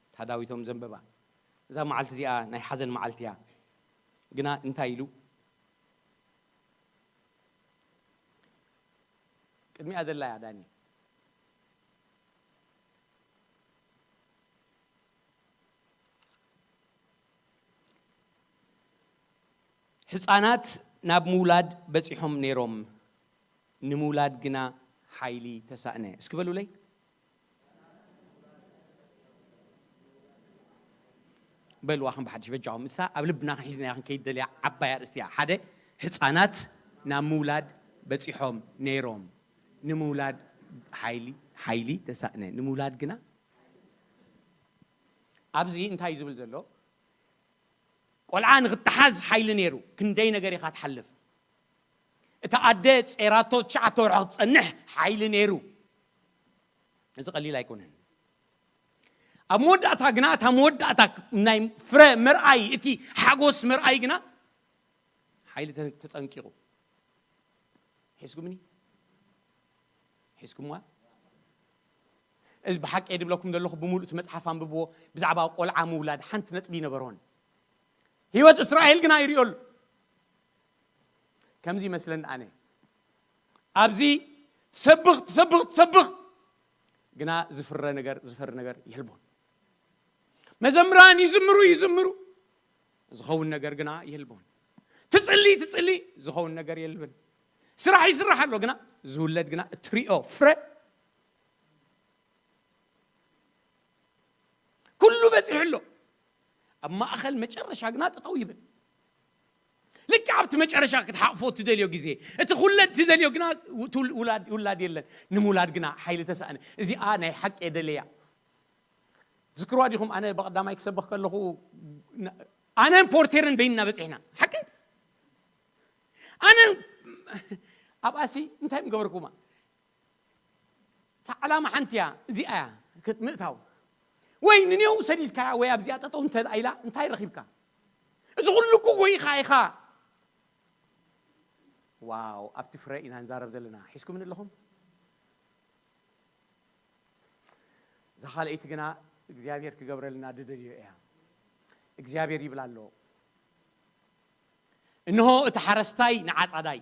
እታ ዳዊቶም ዘንበባ። እዛ መዓልቲ እዚኣ ናይ ሓዘን መዓልቲ እያ። ግና እንታይ ኢሉ? ቅድሚኣ ዘላ እያ፣ ዳኒ። ህጻናት ናብ ምውላድ በጺሖም ነይሮም፣ ንምውላድ ግና ሓይሊ ተሳእነ። እስኪ በሉለይ። በልዋ ከም ብሓድሽ በጃኹም። እሳ ኣብ ልብና ክንሒዝናያ ክንከይድ ደልያ ዓባይ ኣርእስቲ እያ። ሓደ፣ ህጻናት ናብ ምውላድ በጺሖም ነይሮም፣ ንምውላድ ሓይሊ፣ ሓይሊ ተሳእነ። ንምውላድ ግና ኣብዚ እንታይ እዩ ዝብል ዘሎ? ቆልዓ ንኽትሓዝ ሓይሊ ነይሩ። ክንደይ ነገር ኢኻ ትሓልፍ። እታ ኣደ ጼራቶ ትሽዓተ ወርሒ ክትጸንሕ ሓይሊ ነይሩ። እዚ ቀሊል ኣይኮነን። ኣብ መወዳእታ ግና፣ እታ መወዳእታ ናይ ፍረ መርኣይ፣ እቲ ሓጎስ መርኣይ ግና ሓይሊ ተ-፣ ተጸንቂቑ። ሒዝኩምኒ? ሒዝኩምዋ? እዚ ብሓቂ ድብለኩም ዘለኹ፣ ብምሉእ እቲ መጽሓፍ ኣንብብዎ፣ ብዛዕባ ቆልዓ ምውላድ ሓንቲ ነጥቢ ይነበሮን። ህይወት እስራኤል ግና ይርእዮ ኣሎ። ከምዚ ይመስለኒ ኣነ። ኣብዚ ትሰብኽ፣ ትሰብኽ፣ ትሰብኽ፣ ግና ዝፍረ ነገር፣ ዝፈሪ ነገር የልቦን። መዘምራን ይዝምሩ፣ ይዝምሩ፣ ዝኸውን ነገር ግና የልቦን። ትጽሊ፣ ትጽሊ፣ ዝኸውን ነገር የልብን። ስራሕ ይስራሕ ኣሎ፣ ግና ዝውለድ ግና እትሪኦ ፍረ ኩሉ በጺሑ ኣሎ። ኣብ ማእኸል መጨረሻ ግና ጠጠው ይብል። ልክዕ ኣብቲ መጨረሻ ክትሓቕፎ እትደልዮ ግዜ፣ እቲ ክውለድ እትደልዮ ግና ውላድ፣ ውላድ የለን። ንምውላድ ግና ሓይሊ ተሳእነ። እዚኣ ናይ ሓቂ እየ ደለያ። ዝክርዋ ዲኹም? ኣነ ብቐዳማይ ክሰብኽ ከለኹ፣ ን-፣ ኣነን ፖርቴርን በይንና በጺሕና። ሓቂ? ኣነ ኣብኣሲ እንታይ ምገበርኩማ? እታ ዕላማ ሓንቲ እያ፣ እዚኣ እያ፣ ክት-፣ ምእታው። ወይ ንኔው ሰዲድካያ ወይ ኣብዚኣ ጠጠው እንተ ኢላ እንታይ ረኺብካ? እዚ ኩሉ እኮ ጎይኻ ኢኻ። ዋው፣ ኣብቲ ፍረ ኢና ንዛረብ ዘለና። ሒዝኩምኒ ኣለኹም? እዛ ካልኣይቲ ግና እግዚኣብሔር ክገብረልና ድደልዮ እያ። እግዚኣብሔር ይብል ኣሎ፣ እንሆ እቲ ሓረስታይ ንዓጻዳይ፣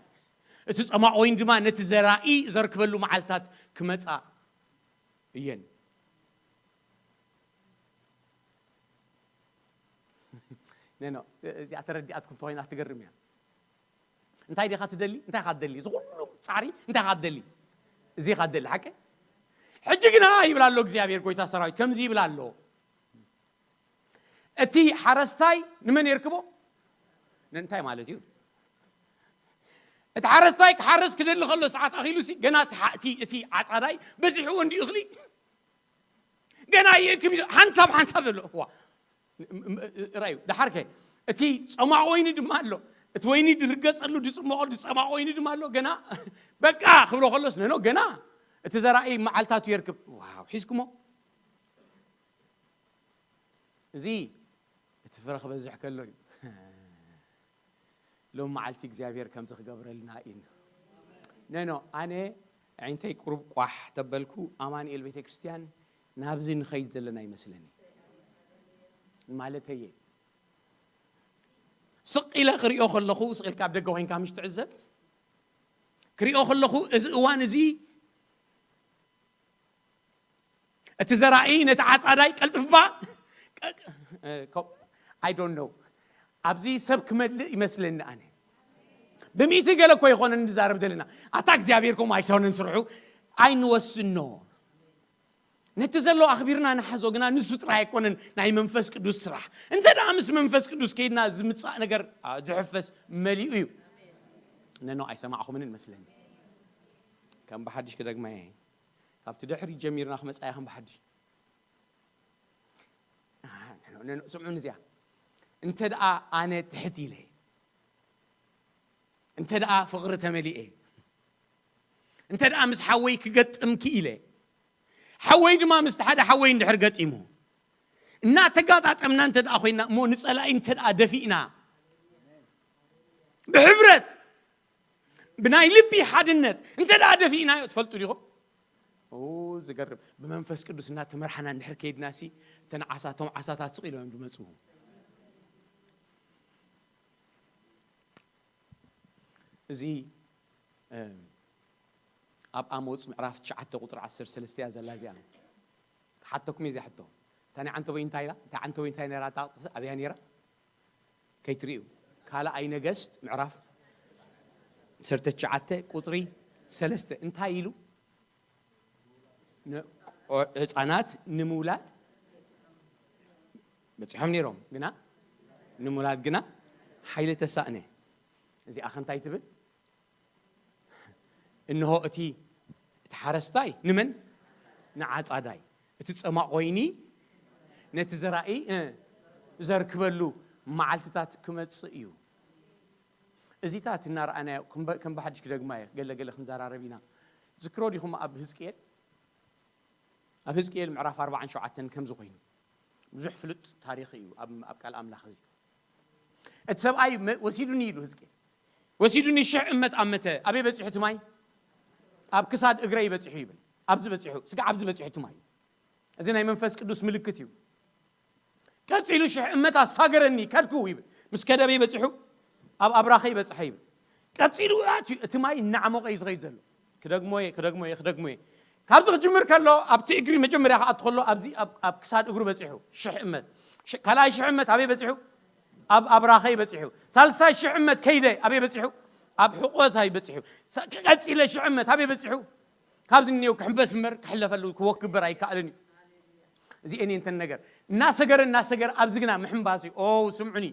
እቲ ጸማቕ ወይኒ ድማ ነቲ ዘራኢ ዘርክበሉ መዓልታት ክመጻ እየን። ነኖ፣ እዚኣ ተረዲኣትኩም ተኾይና ትገርም እያ። እንታይ ዲኻ ትደሊ? እንታይ ኢኻ ትደሊ? እዚ ኩሉ ጻዕሪ እንታይ ኢኻ ትደሊ? እዚ ኢኻ ትደሊ፣ ሓቂ? ሕጂ ግና ይብል ኣሎ እግዚኣብሔር ጎይታ ሰራዊት፣ ከምዚ ይብል ኣሎ፣ እቲ ሓረስታይ ንመን የርክቦ? ንእንታይ ማለት እዩ? እቲ ሓረስታይ ክሓርስ ክደሊ ከሎ ሰዓት ኣኺሉሲ፣ ገና እቲ ሓ-፣ እቲ፣ እቲ ዓጻዳይ በዚሕዎ እንዲዩ እኽሊ፣ ገና ይእክብ ኢሉ፣ ሓንሳብ ሓንሳብ ዘሎ። እዋ፣ ራዩ፣ ደሓርከ፣ እቲ ጸማቕ ወይኒ ድማ ኣሎ። እቲ ወይኒ ድርገጸሉ፣ ድጽመቖ፣ ድጸማቕ ወይኒ ድማ ኣሎ። ገና፣ በቃ ክብሎ ከሎስ፣ ነኖ፣ ገና እቲ ዘራኢ መዓልታቱ የርክብ። ዋው፣ ሒዝኩሞ? እዚ እቲ ፍረ ክበዝሕ ከሎ እዩ። ሎም መዓልቲ እግዚኣብሔር ከምዚ ክገብረልና ኢና። ነኖ፣ ኣነ ዕንተይ ቁሩብ ቋሕ ተበልኩ፣ ኣማኑኤል ቤተ ክርስቲያን ናብዚ ንኸይድ ዘለና ይመስለኒ። ማለተየ፣ ስቕ ኢለ ክሪኦ ከለኹ፣ ስቕ ኢልካ ኣብ ደገ ኮይንካ ምሽ ትዕዘብ፣ ክሪኦ ከለኹ፣ እዚ እዋን እዚ እቲ ዘራኢ ነቲ ዓጻዳይ ቀልጥፍባ፣ I don't know። ኣብዚ ሰብ ክመልእ ይመስለኒ ኣነ። ብሚእቲ ገለ እኮ ይኾነ ንዛረብ ዘለና። ኣታ እግዚኣብሔር ከምኡ ኣይሰውንን ስርሑ ኣይንወስኖ። ነቲ ዘሎ ኣኽቢርና ንሓዞ፣ ግና ንሱ ጥራይ ኣይኮነን ናይ መንፈስ ቅዱስ ስራሕ። እንተ ደኣ ምስ መንፈስ ቅዱስ ከይድና ዝምጻእ ነገር፣ ኣ፣ ዝሕፈስ መሊኡ እዩ። ነኖ ኣይሰማዕኹምንን መስለኒ። ከም ብሓድሽ ክደግማ እየ። ካብቲ ድሕሪ ጀሚርና ክመጻ እየ ከም ብሓድሽ። ኣሃ፣ ነኖ፣ ነኖ፣ ስምዑን እዚኣ። እንተ ደኣ ኣነ ትሕት ኢለ፣ እንተ ደኣ ፍቕሪ ተመሊኤ፣ እንተ ደኣ ምስ ሓወይ ክገጥም ክኢለ፣ ሓወይ ድማ ምስ ሓደ ሓወይ እንድሕር ገጢሙ፣ እናተጋጣጠምና እንተ ደኣ ኮይና፣ እሞ ንጸላኢ እንተ ደኣ ደፊእና፣ ብሕብረት፣ ብናይ ልቢ ሓድነት እንተ ደኣ ደፊእናዮ፣ ትፈልጡ ዲኹም? ኦ፣ ዝገርም። ብመንፈስ ቅዱስ እናተመርሓና እንድሕር ከይድናሲ፣ እተን ዓሳ፣ እቶም ዓሳታት ስቕ ኢሎም እዮም ዝመጽኡ። እዚ፣ እም፣ ኣብ ኣሞጽ ምዕራፍ ትሽዓተ ቁጽሪ ዓሰርተ ሰለስተ እያ ዘላ እዚኣ። ክሓተኩም እየ እዚኣ ሕቶ። እታ ናይ ዓንተቦይ እንታይ ኢላ? እታ ዓንተቦይ እንታይ ነይራ? እታ ጥቕሲ ኣበያ ነይራ? ከይትርእዩ። ካልኣይ ነገስት ምዕራፍ ዓሰርተ ትሽዓተ ቁጽሪ ሰለስተ እንታይ ኢሉ? ን-፣ ቆ-፣ ህፃናት ንምውላድ በፂሖም ነይሮም፣ ግና ንምውላድ ግና ሓይሊ ተሳእነ። እዚኣ ከ እንታይ ትብል? እንሆ እቲ፣ እቲ ሓረስታይ ንመን? ንዓጻዳይ። እቲ ጸማቕ ወይኒ ነቲ ዘራኢ፣ እ፣ ዘርክበሉ መዓልትታት ክመጽእ እዩ። እዚታት እናረኣናዮ ከም በ-፣ ከም ብሓድሽ ክደግማ እየ፣ ገለ ገለ ክንዘራረብ ኢና። ዝክሮ ዲኹም ኣብ ህዝቅኤል? ኣብ ህዝቅኤል ምዕራፍ ኣርባዓን ሸውዓተን ከምዚ ኮይኑ። ብዙሕ ፍሉጥ ታሪኽ እዩ ኣብ፣ ኣብ ቃል ኣምላኽ እዚ። እቲ ሰብኣይ መ-፣ ወሲዱኒ ኢሉ ህዝቅኤል። ወሲዱኒ ሽሕ እመት ኣመተ። ኣበይ በጺሑ እቲ ማይ? ኣብ ክሳድ እግረይ በጺሑ ይብል። ኣብዚ በጺሑ፣ ስጋዕ ኣብዚ በጺሑ እቲ ማይ። እዚ ናይ መንፈስ ቅዱስ ምልክት እዩ። ቀጺሉ ሽሕ እመት ኣሳገረኒ፣ ከድኩ ይብል። ምስ ከደ ኣበይ በጺሑ? ኣብ ኣብራኸይ በጽሐ ይብል። ቀጺሉ ኣትዩ፣ እቲ ማይ እናዓሞቐ እዩ ዝኸይድ ዘሎ። ክደግሞ እየ፣ ክደግሞ እየ፣ ክደግሞ እየ። ካብዚ ክጅምር ከሎ፣ ኣብቲ እግሪ መጀመርያ ክኣቱ ከሎ፣ ኣብዚ ኣብ፣ ኣብ ክሳድ እግሩ በጺሑ፣ ሽሕ እመት። ሽ-፣ ካልኣይ ሽሕ እመት ኣበይ በጺሑ? ኣብ ኣብራኸይ በጺሑ። ሳልሳይ ሽሕ እመት ከይደ ኣበይ በጺሑ? ኣብ ሕቖታይ በጺሑ። ሳ-፣ ቀጺለ ሽሕ እመት ኣበይ በጺሑ? ካብዚ እኒኦ ክሕንበስ እምበር ክሕለፈሉ ክወክበር ኣይከኣልን እዩ። እዚኤን እየን እተን ነገር። እናሰገረ፣ እናሰገረ ኣብዚ ግና ምሕንባስ እዩ። ኦ፣ ስምዑኒ።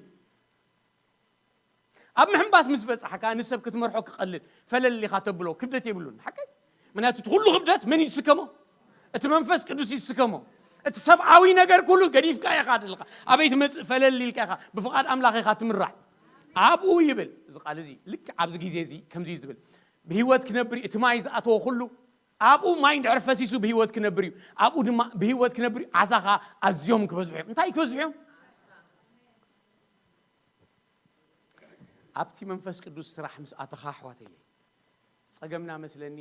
ኣብ ምሕንባስ ምስ በጻሕካ ንሰብ ክትመርሖ ክቐልል፣ ፈለል ኢኻ ተብሎ፣ ክብደት የብሉን። ሓቀይ? ምክንያቱ እቲ ኩሉ ክብደት መን እዩ ዝስከሞ? እቲ መንፈስ ቅዱስ እዩ ዝስከሞ። እቲ ሰብኣዊ ነገር ኩሉ ገዲፍካ ኢኻ ዘለኻ። ኣበይ ትመጽእ? ፈለል ኢልካ ኢኻ። ብፍቓድ ኣምላኽ ኢኻ ትምራሕ። ኣብኡ ይብል እዚ ቃል እዚ፣ ልክዕ ኣብዚ ግዜ እዚ ከምዚ እዩ ዝብል። ብህይወት ክነብር እዩ፣ እቲ ማይ ዝኣተወ ኩሉ፣ ኣብኡ ማይ እንድሕር ፈሲሱ ብህይወት ክነብር እዩ። ኣብኡ ድማ ብህይወት ክነብር እዩ፣ ዓሳኻ ኣዝዮም ክበዝሑ እዮም። እንታይ ክበዝሑ እዮም? ኣብቲ መንፈስ ቅዱስ ስራሕ ምስ ኣተኻ ኣሕዋተየ፣ ጸገምና መስለኒ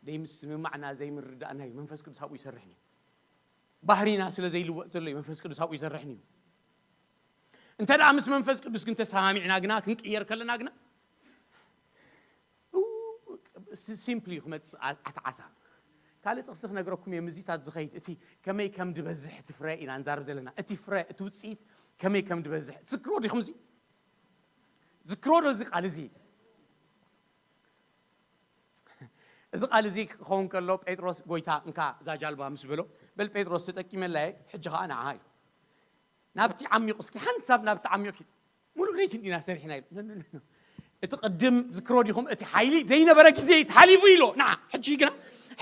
ደይምስምማዕና ዘይምርዳእና እዩ። መንፈስ ቅዱስ ኣብኡ ይሰርሕን እዩ። ባህሪና ስለ ዘይልወጥ ዘሎ እዩ መንፈስ ቅዱስ ኣብኡ ይሰርሕን እዩ። እንተ ደኣ ምስ መንፈስ ቅዱስ ግን ተሰማሚዕና ግና፣ ክንቅየር ከለና ግና፣ ኡ፣ ሲ-፣ ሲምፕሊ እዩ ክመጽእ ኣ-፣ ኣቲ ዓሳ። ካልእ ጥቕሲ ክነግረኩም እየ፣ ምስዚታት ዝኸይድ፣ እቲ ከመይ ከም ድበዝሕ እቲ ፍረ ኢና ንዛረብ ዘለና። እቲ ፍረ፣ እቲ ውጽኢት ከመይ ከም ድበዝሕ። ትዝክርዎ ዲኹም እዚ? ዝክርዎ ዶ እዚ ቃል እዚ? እዚ ቃል እዚ ክኸውን ከሎ ጴጥሮስ፣ "ጎይታ፣ እንካ እዛ ጃልባ" ምስ በሎ፣ "በል ጴጥሮስ፣ ተጠቂመላ እየ፣ ሕጂ ኸኣ ንዓ" ኢሉ። ናብቲ ዓሚቑ፣ እስኪ ሓንሳብ ናብቲ ዓሚቑ ኪድ። "ሙሉእ ለይቲ እንዲና ሰሪሕና" ኢሉ። ኖ፣ ኖ፣ ኖ፣ ኖ። እቲ ቅድም ዝክሮ ዲኹም፣ እቲ ሓይሊ ዘይነበረ ግዜ ተሓሊፉ ኢሎ። ንዓ፣ ሕጂ ግና፣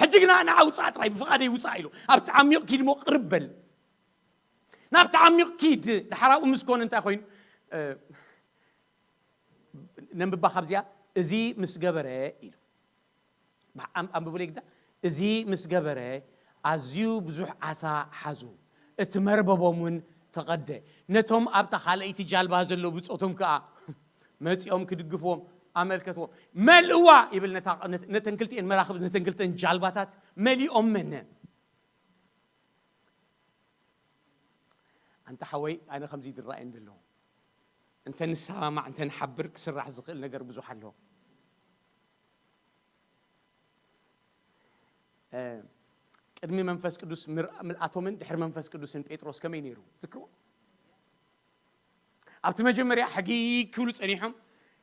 ሕጂ ግና ንዓ ውጻእ ጥራይ፣ ብፍቓደይ ውጻእ ኢሎ። ኣብቲ ዓሚቕ ኪድ እሞ ቅርብ በል። ናብቲ ዓሚቕ ኪድ። ድሓር ኣብኡ ምስ ኮነ እንታይ ኮይኑ? እ፣ ነንብባ ካብዚኣ፣ "እዚ ምስ ገበረ" ኢሉ። ብሓ-፣ ኣም-፣ ኣንብቡለይ ግዳ። "እዚ ምስ ገበረ፣ ኣዝዩ ብዙሕ ዓሳ ሓዙ፣ እቲ መርበቦም እውን ተቐደ። ነቶም ኣብታ ካልኣይቲ ጃልባ ዘለዉ ብጾቶም ከኣ መጺኦም ክድግፍዎም ኣመልከትዎም። መልእዋ" ይብል፣ ነታ፣ ነት-፣ ነተን ክልቲኤን መራኽብ፣ ነተን ክልተን ጃልባታት መሊኦመን። ኣንታ ሓወይ፣ ኣነ ከምዚ ይድረኣየኒ ዘሎ። እንተ ንሰማማዕ፣ እንተ ንሓብር፣ ክስራሕ ዝኽእል ነገር ብዙሕ ኣሎ። እ፣ ቅድሚ መንፈስ ቅዱስ ምር-፣ ምልኣቶምን ድሕሪ መንፈስ ቅዱስን ጴጥሮስ ከመይ ነይሩ? ዝክርዎ? ኣብቲ መጀመርያ ሕጊ ክብሉ ጸኒሖም፣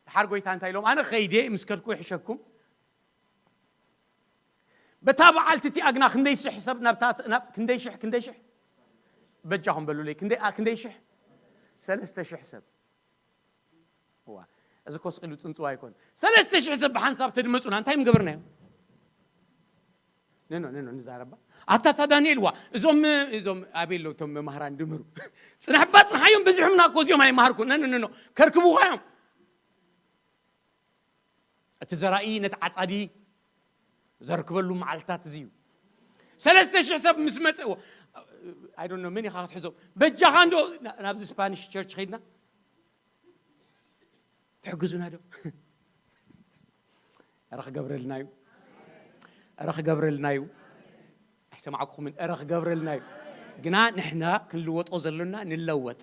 ድሓር ጎይታ እንታይ ኢሎም? "ኣነ ኸይደ ምስ ከድኩ ይሕሸኩም። በታ በዓልቲ እቲኣ ግና ክንደይ ሽሕ ሰብ ናብታ፣ ናብ ክንደይ ሽሕ፣ ክንደይ ሽሕ? በጃኹም በሉለይ፣ ክንደይ፣ ኣ፣ ክንደይ ሽሕ? ሰለስተ ሽሕ ሰብ። እዋ፣ እዚ ኮስቕ ኢሉ ጽንጽዋ ኣይኮን። ሰለስተ ሽሕ ሰብ ብሓንሳብ ተድመጹና እንታይ ምገበርናዮ? ነኖ ነኖ ንዛረባ። ኣታ እታ ዳንኤል ዋ እዞም እዞም ኣበይ ኣለዉ እቶም መማህራን ድምሩ? ጽናሕባ ጽንሓዮም በዚሖምና እኮ እዚኦም ኣይመሃርኩ። ነኖ ነኖ ከርክብዋ እዮም። እቲ ዘራኢ ነቲ ዓጻዲ ዘርክበሉ መዓልትታት እዚ እዩ። ሰለስተ ሽሕ ሰብ ምስ መጸ I don't know መን ኢኻ ክትሕዞ በጃኻ እንዶ ናብዚ ስፓኒሽ ቸርች ኸይድና ትሕግዙና ዶ? እረ ክገብረልና እዩ። እረ ክገብረልና እዩ። ኣይሰማዕኩኹምን። እረ ክገብረልና እዩ። ግና ንሕና ክንልወጦ ዘሎና ንለወጥ።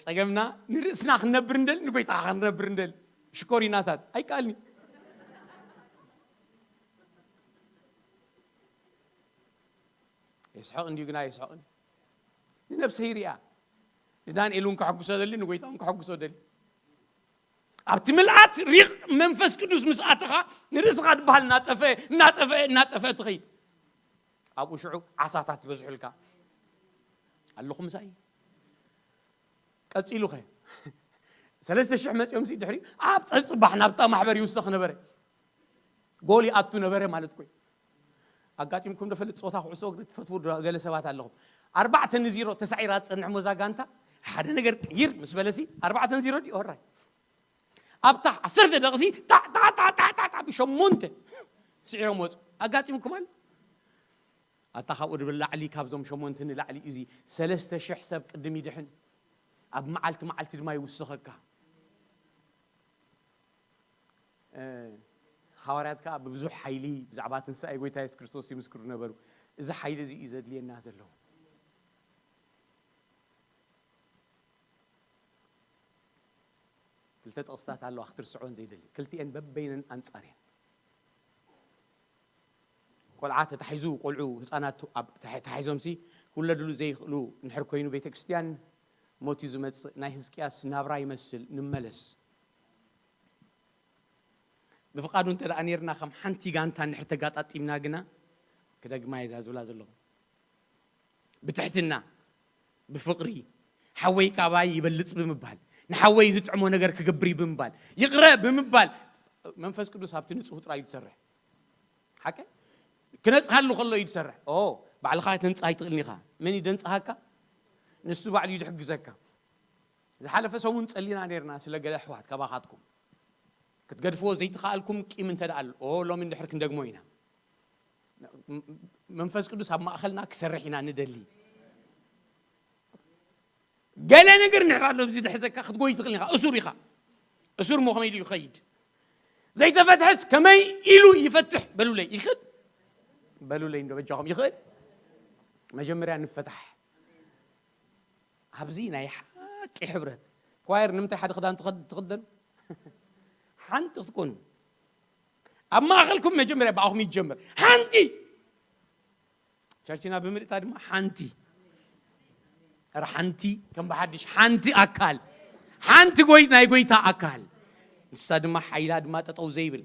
ጸገምና ንርእስና ክንነብር እንደል ንጎይታ ክንነብር እንደል ሽኮሪናታት ኣይከኣልኒ። የስሐቕ እንዲዩ ግና የስሐቕን ንነብሰይ ሪኣ ንዳንኤል እውን ከሐጉሶ ደሊ ንጎይታ እውን ከሐጉሶ ደሊ። ኣብቲ ምልኣት ሪቕ መንፈስ ቅዱስ ምስ ኣተኻ ንርእስኻ ዝበሃል እናጠፈ እናጠፈ እናጠፈ ትኸይድ። ኣብኡ ሽዑ ዓሳታት ይበዝሑልካ። ኣለኹ ምሳይ ቀጺሉ ኸ ሰለስተ ሽሕ መጺኦም ሲ ድሕሪ ኣብ ጸጽባሕ ናብታ ማሕበር ይውሰኽ ነበረ። ጎል ይኣቱ ነበረ ማለት ኮይ። ኣጋጢምኩም ዶ ፈልጥ ጾታ ኩዕሶ እግሪ ትፈትዉ ዶ ገለ ሰባት ኣለኹም። ኣርባዕተ ንዚሮ ተሳዒራ ትጸንሕ ሞዛ ጋንታ ሓደ ነገር ቅይር ምስ በለሲ ኣርባዕተ ንዚሮ ድዩ ኦራይ ኣብታ ዓሰርተ ደቕሲ ጣዕጣዕጣዕጣዕጣዕ ብሸሞንተ ስዒሮም ወፁ። ኣጋጢምኩም ኣሎ። ኣታ ካብኡ ድብል ላዕሊ ካብዞም ሸሞንተ ንላዕሊ እዚ ሰለስተ ሽሕ ሰብ ቅድም ይድሕን ኣብ መዓልቲ መዓልቲ ድማ ይውስኸካ። ሃዋርያት ከዓ ብብዙሕ ሓይሊ ብዛዕባ ትንሳኤ ጎይታ የሱስ ክርስቶስ ይምስክሩ ነበሩ። እዚ ሓይሊ እዚ እዩ ዘድልየና ዘሎ። ክልተ ጥቕስታት ኣለዋ ክትርስዖን ዘይደሊ ክልቲኤን በበይነን ኣንጻር እየን። ቆልዓ ተታሒዙ ቆልዑ ህፃናት ተታሒዞምሲ ክውለድሉ ዘይኽእሉ እንድሕር ኮይኑ ቤተ ክርስቲያን ሞት እዩ ዝመፅእ። ናይ ህዝቅያስ ናብራ ይመስል። ንመለስ። ብፍቓዱ እንተ ደኣ ነርና ከም ሓንቲ ጋንታ እንድሕር ተጋጣጢምና ግና ክደግማ እየ እዛ ዝብላ ዘለኹ። ብትሕትና ብፍቕሪ ሓወይ ካባይ ይበልፅ ብምባል ንሓወይ ዝጥዕሞ ነገር ክገብር እዩ ብምባል ይቕረ ብምባል መንፈስ ቅዱስ ኣብቲ ንፁህ ጥራይ እዩ ዝሰርሕ። ሓቀ ክነፅሃሉ ከሎ እዩ ዝሰርሕ። ኦ ባዕልኻ ተንፅሃ ኣይትኽእልን ኢኻ። መን እዩ ደንፅሃካ? ንሱ ባዕሉ እዩ ድሕግዘካ። ዝሓለፈ ሰሙን ፀሊና ነርና ስለ ገለ ኣሕዋት ካባኻትኩም ክትገድፍዎ ዘይትኽኣልኩም ቂም እንተ ደኣ ኣሎ ኦ ሎሚ እንድሕር ክንደግሞ ኢና። መንፈስ ቅዱስ ኣብ ማእኸልና ክሰርሕ ኢና ንደሊ። ገለ ነገር እንድሕር ኣሎ እዚ ዝሕዘካ ክትጎይ ትኽእል ኢኻ። እሱር ኢኻ። እሱር ሞ ከመይ ኢሉ ይኸይድ? ዘይተፈትሐስ ከመይ ኢሉ ይፈትሕ? በሉለይ ይኽእል? በሉለይ እንዶ በጃኹም ይኽእል? መጀመርያ ንፈታሕ። ኣብዚ ናይ ሓቂ ሕብረት ኳየር ንምንታይ ሓደ ክዳን ትኸድ- ትኽደኑ ሓንቲ ክትኮኑ ኣብ ማእኸልኩም መጀመርያ ብኣኹም ይጀምር ሓንቲ ቸርችና ብምልእታ ድማ ሓንቲ ረ ሓንቲ ከም ብሓድሽ ሓንቲ ኣካል ሓንቲ ጎይ ናይ ጎይታ ኣካል ንሳ ድማ ሓይላ ድማ ጠጠው ዘይብል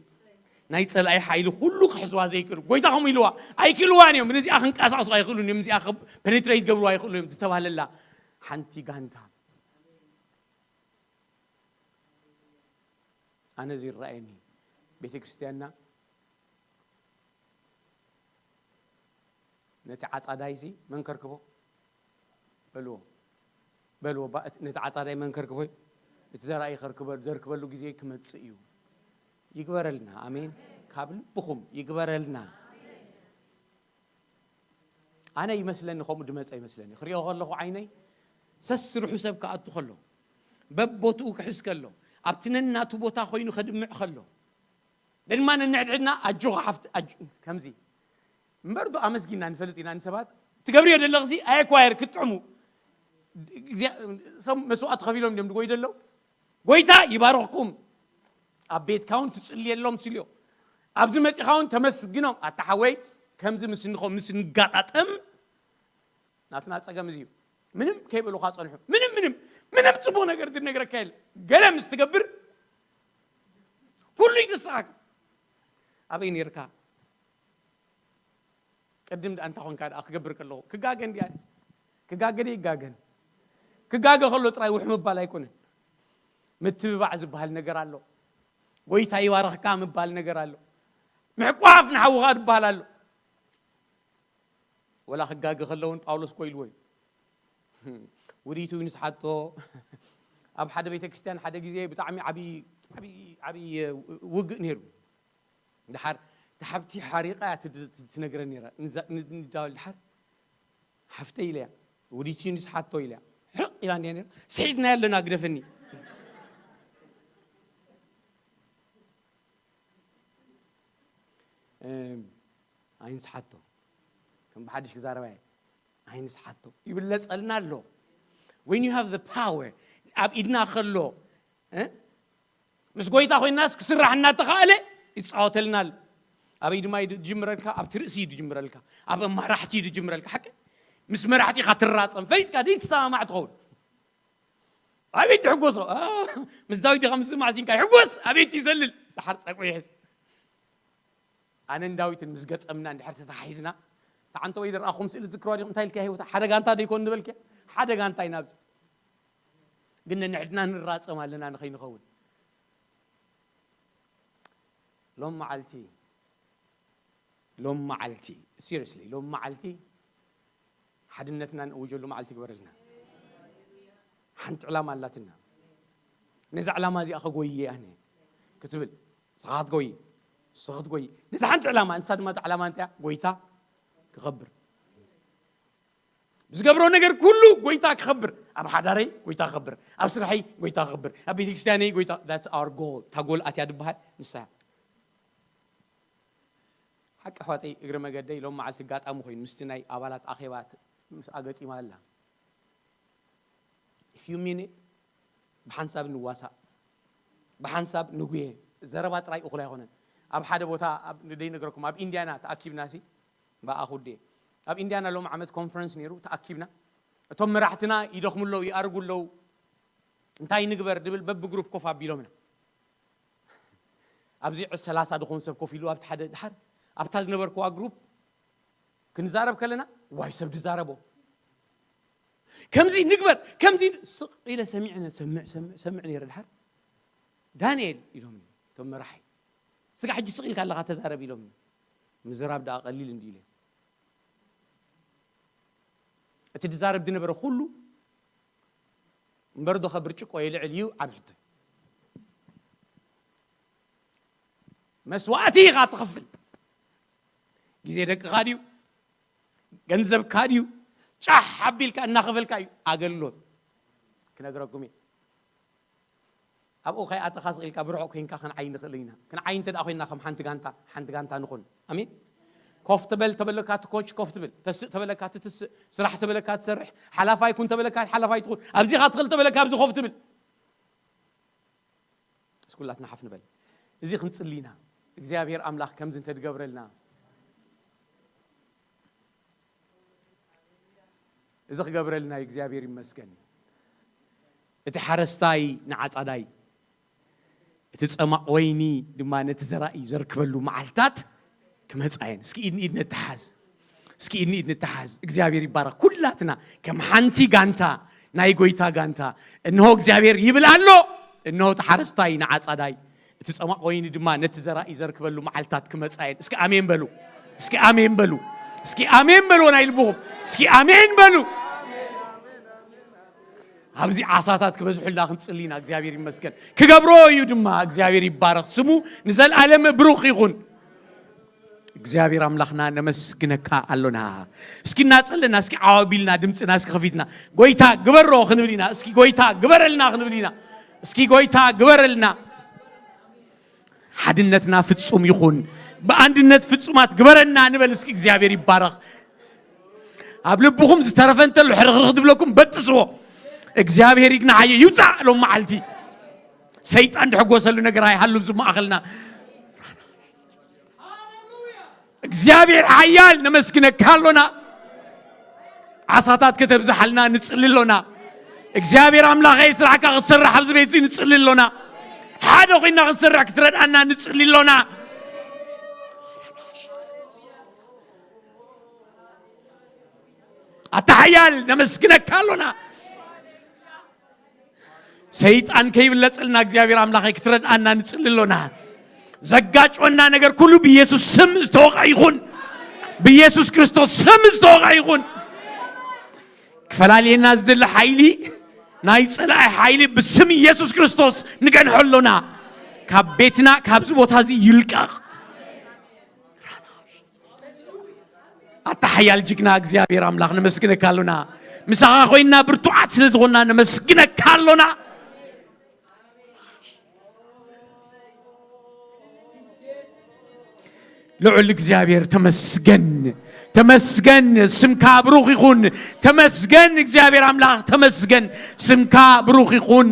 ናይ ፀላኢ ሓይሊ ኩሉ ክሕዝዋ ዘይክእሉ ጎይታ ከምኡ ኢልዋ ኣይክእልዋን እዮም ነዚኣ ክንቀሳቅሱ ኣይኽእሉን እዮም እዚኣ ፔኔትሬት ገብሩ ኣይኽእሉ እዮም ዝተባህለላ ሓንቲ ጋንታ ኣነ እዚ ይረኣየኒ ቤተ ክርስቲያንና ነቲ ዓጻዳይሲ መን ከርክቦ በልዎ በልዎ ነቲ ዓጻዳይ መን ከርክቦ እቲ ዘራእይ ከርክበሉ ዘርክበሉ ግዜ ክመጽእ እዩ ይግበረልና ኣሜን ካብ ልብኹም ይግበረልና ኣነ ይመስለኒ ከምኡ ድመፀ ይመስለኒ ክሪኦ ከለኹ ዓይነይ ሰስርሑ ሰብ ክኣቱ ከሎ በቦትኡ ክሕዝ ከሎ ኣብቲ ነናቱ ቦታ ኮይኑ ከድምዕ ከሎ ድማ ነንሕድሕድና ኣጆኻ ሓፍቲ ኣጆ- ከምዚ እምበር ዶ ኣመስጊና ንፈልጥ ኢና ንሰባት ትገብርዮ ዘለኽሲ ኣየኳየር ክትጥዕሙ ሰብ መስዋዕት ከፊሎም እዮም ድጎይ ዘለዉ ጎይታ ይባርኽኩም ኣብ ቤትካ እውን ትጽልየሎም ስልዮ ኣብዚ መጺኻ እውን ተመስግኖም ኣታ ሓወይ ከምዚ ምስ እንኾ ምስ ንጋጣጠም ናትና ጸገም እዚ እዩ ምንም ከይበሉኻ ጸንሑ ምንም ምንም ምንም ጽቡቕ ነገር ዝነግረካ የለ ገለ ምስ ትገብር ኩሉ ይትስሓክ ኣበይ ነርካ ቅድም ደኣ እንታ ኾንካ ደኣ ክገብር ከለኹ ክጋገን ድያ ክጋገደ ይጋገን ክጋገ ከሎ ጥራይ ውሕ ምባል ኣይኮነን። ምትብባዕ ዝበሃል ነገር ኣሎ። ጎይታ ይባርኽካ ምባል ነገር ኣሎ። ምሕቋፍ ንሓውኻ ዝበሃል ኣሎ። ወላ ክጋገ ከሎ እውን ጳውሎስ እኮ ኢልዎ እዩ። ውዲቱ ንስሓቶ ኣብ ሓደ ቤተ ክርስቲያን ሓደ ግዜ ብጣዕሚ ዓብዪ ዓብዪ ዓብዪ ውግእ ነይሩ። ድሓር እታ ሓብቲ ሓሪቓ እያ ትድ- ትነግረኒ ነይራ። ንዛ- ን- ንዳወል ድሓር ሓፍተይ ኢለያ፣ ውዲቱ ንስሓቶ ኢለያ፣ ሕርቕ ኢላ እንዲያ ነይራ። ስሒትና ኣለና ግደፈኒ። እም፣ ኣይንስሓቶ። ከም ብሓድሽ ክዛረባ እየ። ኣይንስሓቶ። ይብለጸልና ኣሎ። When you have the power፣ ኣብ ኢድና ከሎ፣ እ? ምስ ጎይታ ኮይናስ ክስራሕ እናተኻእለ ይጻወተልና ኣሎ። ኣበይ ድማ እዩ ዝጅምረልካ? ኣብቲ ርእሲ እዩ ዝጅምረልካ። ኣብ ኣማራሕቲ እዩ ዝጅምረልካ። ሓቂ ምስ መራሕቲ ኢኻ ትራጸም። ፈሊጥካ ደይትሰማማዕ ትኸውን። ኣቤት ትሕጎሶ። ኣ፣ ምስ ዳዊት ዲኻ ምስማዕ ሲንካ ይሕጎስ። ኣቤት ይዘልል። ድሓር ጸጉ ይሕዝ። ኣነን ዳዊትን ምስ ገጠምና እንድሕር ተታሒዝና፣ ተዓንተ ወይ ደርኣኹም ስእሊ ትዝክርዋ ዲኹም? እንታይ ኢልካ ህይወታ? ሓደ ጋንታ ዶ ይኮን ንበልክ? ሓደ ጋንታ ኢና ኣብዚ። ግን ነንሕድና ንራጸም ኣለና ንኸይንኸውን። ሎም መዓልቲ፣ ሎም መዓልቲ፣ ሲሪየስሊ፣ ሎም መዓልቲ ሓድነትና ንእውጀሉ መዓልቲ ይግበረልና። ሓንቲ ዕላማ ኣላትና። ነዛ ዕላማ እዚኣ ከጎይ ኣነ ክትብል፣ ንስኻ ክትጎይ፣ ንስኻ ክትጎይ። ነዛ ሓንቲ ዕላማ፣ ንሳ ድማ እቲ ዕላማ እንታይ እያ? ጎይታ ክኸብር። ብዝገብሮ ነገር ኩሉ ጎይታ ክኸብር። ኣብ ሓዳረይ ጎይታ ክኸብር። ኣብ ስርሐይ ጎይታ ክኸብር። ኣብ ቤተክርስትያነይ ጎይታ፣ that's our goal። እታ ጎል ኣትያ ድበሃል ንሳ እያ። ሓቂ ኣሕዋተይ፣ እግሪ መገደይ ሎም መዓልቲ ኣጋጣሚ ኮይኑ ምስቲ ናይ ኣባላት ኣኼባ ምስ ኣገጢማ ኣላ። If you mean it፣ ብሓንሳብ ንዋሳእ፣ ብሓንሳብ ንጉየ። ዘረባ ጥራይ እኹል ኣይኮነን። ኣብ ሓደ ቦታ፣ ኣብ ንደይ ነግረኩም፣ ኣብ ኢንዲያና ተኣኪብና ሲ ብኣኹ ዴ ኣብ ኢንዲያና ሎም ዓመት ኮንፈረንስ ነይሩ። ተኣኪብና፣ እቶም መራሕትና ይደኽሙ ኣለዉ፣ ይኣርጉ ኣለዉ፣ እንታይ ንግበር ድብል በብግሩፕ ኮፍ ኣቢሎምና። ኣብዚ ሰላሳ ድኾን ሰብ ኮፍ ኢሉ ኣብቲ ሓደ ድሓር ኣብታ ዝነበርኩዋ ግሩፕ ክንዛረብ ከለና፣ ዋይ ሰብ ድዛረቦ ከምዚ ንግበር ከምዚ ስቕ ኢለ ሰሚዐ፣ ሰምዕ ሰምዕ ሰምዕ ነይረ። ድሓር ዳንኤል ኢሎምኒ እቶም መራሒ፣ ስጋ ሕጂ ስቕ ኢልካ ኣለኻ ተዛረብ ኢሎምኒ። ምዝራብ ደኣ ቀሊል እንዲ ኢለ እቲ ድዛረብ ድነበረ ኩሉ እምበር ዶኸ ብርጭቆ የልዕል እዩ ዓብ ሕቶ። መስዋእቲ ኢኻ ትኸፍል። ግዜ ደቅኻ ድዩ? ገንዘብካ ድዩ? ጫሕ ኣቢልካ እናኸፈልካ እዩ ኣገልግሎት። ክነግረኩም እየ። ኣብኡ ከይኣተኻ ስቕ ኢልካ ብርሑቕ ኮይንካ ክንዓይ ንኽእል ኢና። ክንዓይ እንተ ደኣ ኮይንና ከም ሓንቲ ጋንታ፣ ሓንቲ ጋንታ ንኹን። ኣሜን። ኮፍ ትበል ተበለካ ትኮች ኮፍ ትብል፣ ተስእ ተበለካ ትትስእ፣ ስራሕ ተበለካ ትሰርሕ፣ ሓላፋይ ኩን ተበለካ ሓላፋይ ትኹን፣ ኣብዚኻ ትኽእል ተበለካ ኣብዚ ኮፍ ትብል። እስኩላትና ሓፍ ንበል። እዚ ክንጽሊ ኢና። እግዚኣብሔር ኣምላኽ ከምዚ እንተድገብረልና፣ እዚ ክገብረልና እዩ። እግዚኣብሔር ይመስገን። እቲ ሓረስታይ ንዓጻዳይ፣ እቲ ጸማቕ ወይኒ ድማ ነቲ ዘራኢ ዘርክበሉ መዓልታት ክመጻ እየን። እስኪ ኢድ ንኢድ ንተሓዝ። እስኪ ኢድ ንኢድ ንተሓዝ። እግዚኣብሔር ይባረኽ። ኩላትና ከም ሓንቲ ጋንታ፣ ናይ ጎይታ ጋንታ፣ እንሆ እግዚኣብሔር ይብል ኣሎ፣ እንሆ እቲ ሓረስታይ ንዓጻዳይ፣ እቲ ጸማቕ ወይኒ ድማ ነቲ ዘራኢ ዘርክበሉ መዓልታት ክመጻ እየን። እስኪ ኣሜን በሉ። እስኪ ኣሜን በሉ። እስኪ ኣሜን በሉ። ናይ ልብኹም እስኪ ኣሜን በሉ። ኣብዚ ዓሳታት ክበዝሑልና ክንጽሊ ኢና። እግዚኣብሔር ይመስገን። ክገብሮ እዩ ድማ። እግዚኣብሔር ይባረኽ። ስሙ ንዘለኣለም ብሩኽ ይኹን። እግዚኣብሔር ኣምላኽና ነመስግነካ ኣሎና። እስኪ እናጸለና፣ እስኪ ዓው ኣቢልና፣ ድምፅና እስኪ ከፊትና፣ ጎይታ ግበሮ ክንብል ኢና። እስኪ ጎይታ ግበረልና ክንብል ኢና። እስኪ ጎይታ ግበረልና። ሓድነትና ፍጹም ይኹን። ብኣንድነት ፍጹማት ግበረና ንበል እስኪ። እግዚኣብሔር ይባረኽ። ኣብ ልብኹም ዝተረፈ እንተሎ ሕርኽርኽ ዝብለኩም በጥስዎ። እግዚኣብሔር ይግናሓዮ ይውፃእ ሎም መዓልቲ። ሰይጣን ድሕጎሰሉ ነገር ኣይሃሉ ኣብዚ ማእኸልና። እግዚኣብሔር ሓያል ነመስግነካ ኣሎና። ዓሳታት ከተብዝሓልና ንጽሊ ኣሎና። እግዚኣብሔር ኣምላኸይ ስራሕካ ክትሰርሕ ኣብዚ ቤት እዚ ንጽሊ ኣሎና። ሓደ ኮይና ክንሰርሕ ክትረድኣና ንጽሊ ኣሎና። ኣታ ሓያል ነመስግነካ ኣሎና። ሰይጣን ከይብለጽልና እግዚኣብሔር ኣምላኸይ ክትረድኣና ንጽሊ ኣሎና። ዘጋጭወና ነገር ኩሉ ብኢየሱስ ስም ዝተወቕዐ ይኹን። ብኢየሱስ ክርስቶስ ስም ዝተወቕዐ ይኹን። ክፈላልየና ዝደሊ ሓይሊ፣ ናይ ጸላኢ ሓይሊ ብስም ኢየሱስ ክርስቶስ ንገንሖ ኣሎና። ካብ ቤትና ካብዚ ቦታ እዚ ይልቀቕ። ኣታ ሓያል ጅግና እግዚኣብሔር ኣምላኽ ነመስግነካ ኣሎና። ምሳኻ ኮይንና ብርቱዓት ስለ ዝኾንና ነመስግነካ ኣሎና። ልዑል እግዚኣብሔር ተመስገን፣ ተመስገን። ስምካ ብሩኽ ይኹን። ተመስገን እግዚኣብሔር ኣምላኽ፣ ተመስገን። ስምካ ብሩኽ ይኹን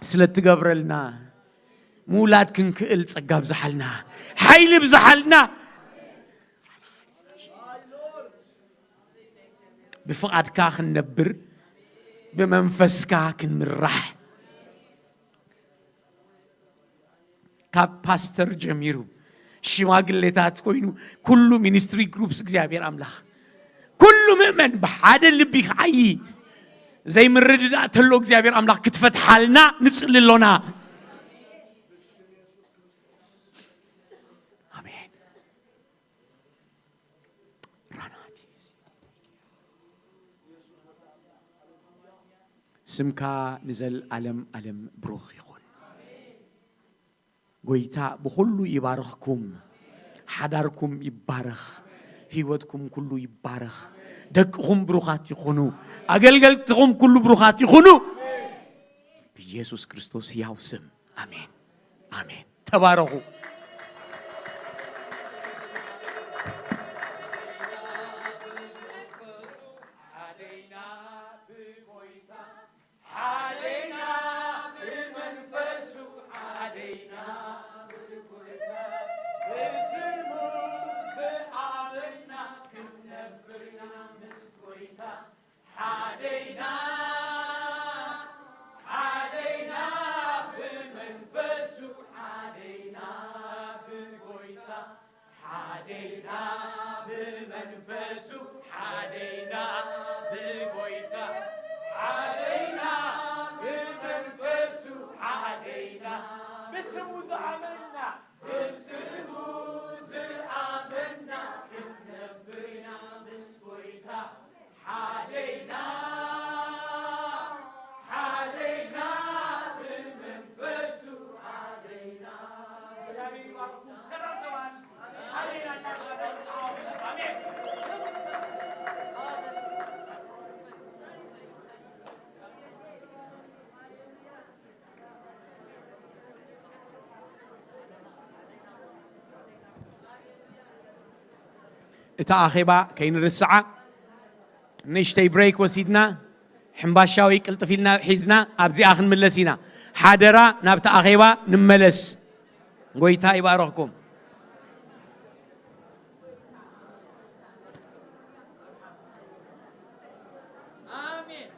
ስለ እትገብረልና። ምውላድ ክንክእል ጸጋ ብዝሓልና፣ ሓይሊ ብዝሓልና። ብፍቓድካ ክንነብር፣ ብመንፈስካ ክንምራሕ። ካብ ፓስተር ጀሚሩ ሽማግሌታት ኮይኑ ኩሉ ሚኒስትሪ ግሩፕስ እግዚኣብሔር ኣምላኽ ኩሉ ምእመን ብሓደ ልቢ ክዓዪ ዘይምርድዳእ ተሎ እግዚኣብሔር ኣምላኽ ክትፈትሓልና ንጽሊ ኣሎና። ኣሜን። ራናዲ ስምካ ንዘልኣለም ኣለም ብሩኽ ይኹን። ጎይታ ብኹሉ ይባርኽኩም። ሓዳርኩም ይባረኽ። ህይወትኩም ኩሉ ይባረኽ። ደቅኹም ብሩኻት ይኹኑ። ኣገልገልትኹም ኩሉ ብሩኻት ይኹኑ። ብኢየሱስ ክርስቶስ ሕያው ስም ኣሜን፣ ኣሜን። ተባረኹ። እታ ኣኼባ ከይንርስዓ ንእሽተይ ብሬክ ወሲድና ሕምባሻዊ ቅልጥፍ ኢልና ሒዝና ኣብዚኣ ክንምለስ ኢና። ሓደራ ናብቲ ኣኼባ ንመለስ። ጎይታ ይባረኽኩም። ኣሜን።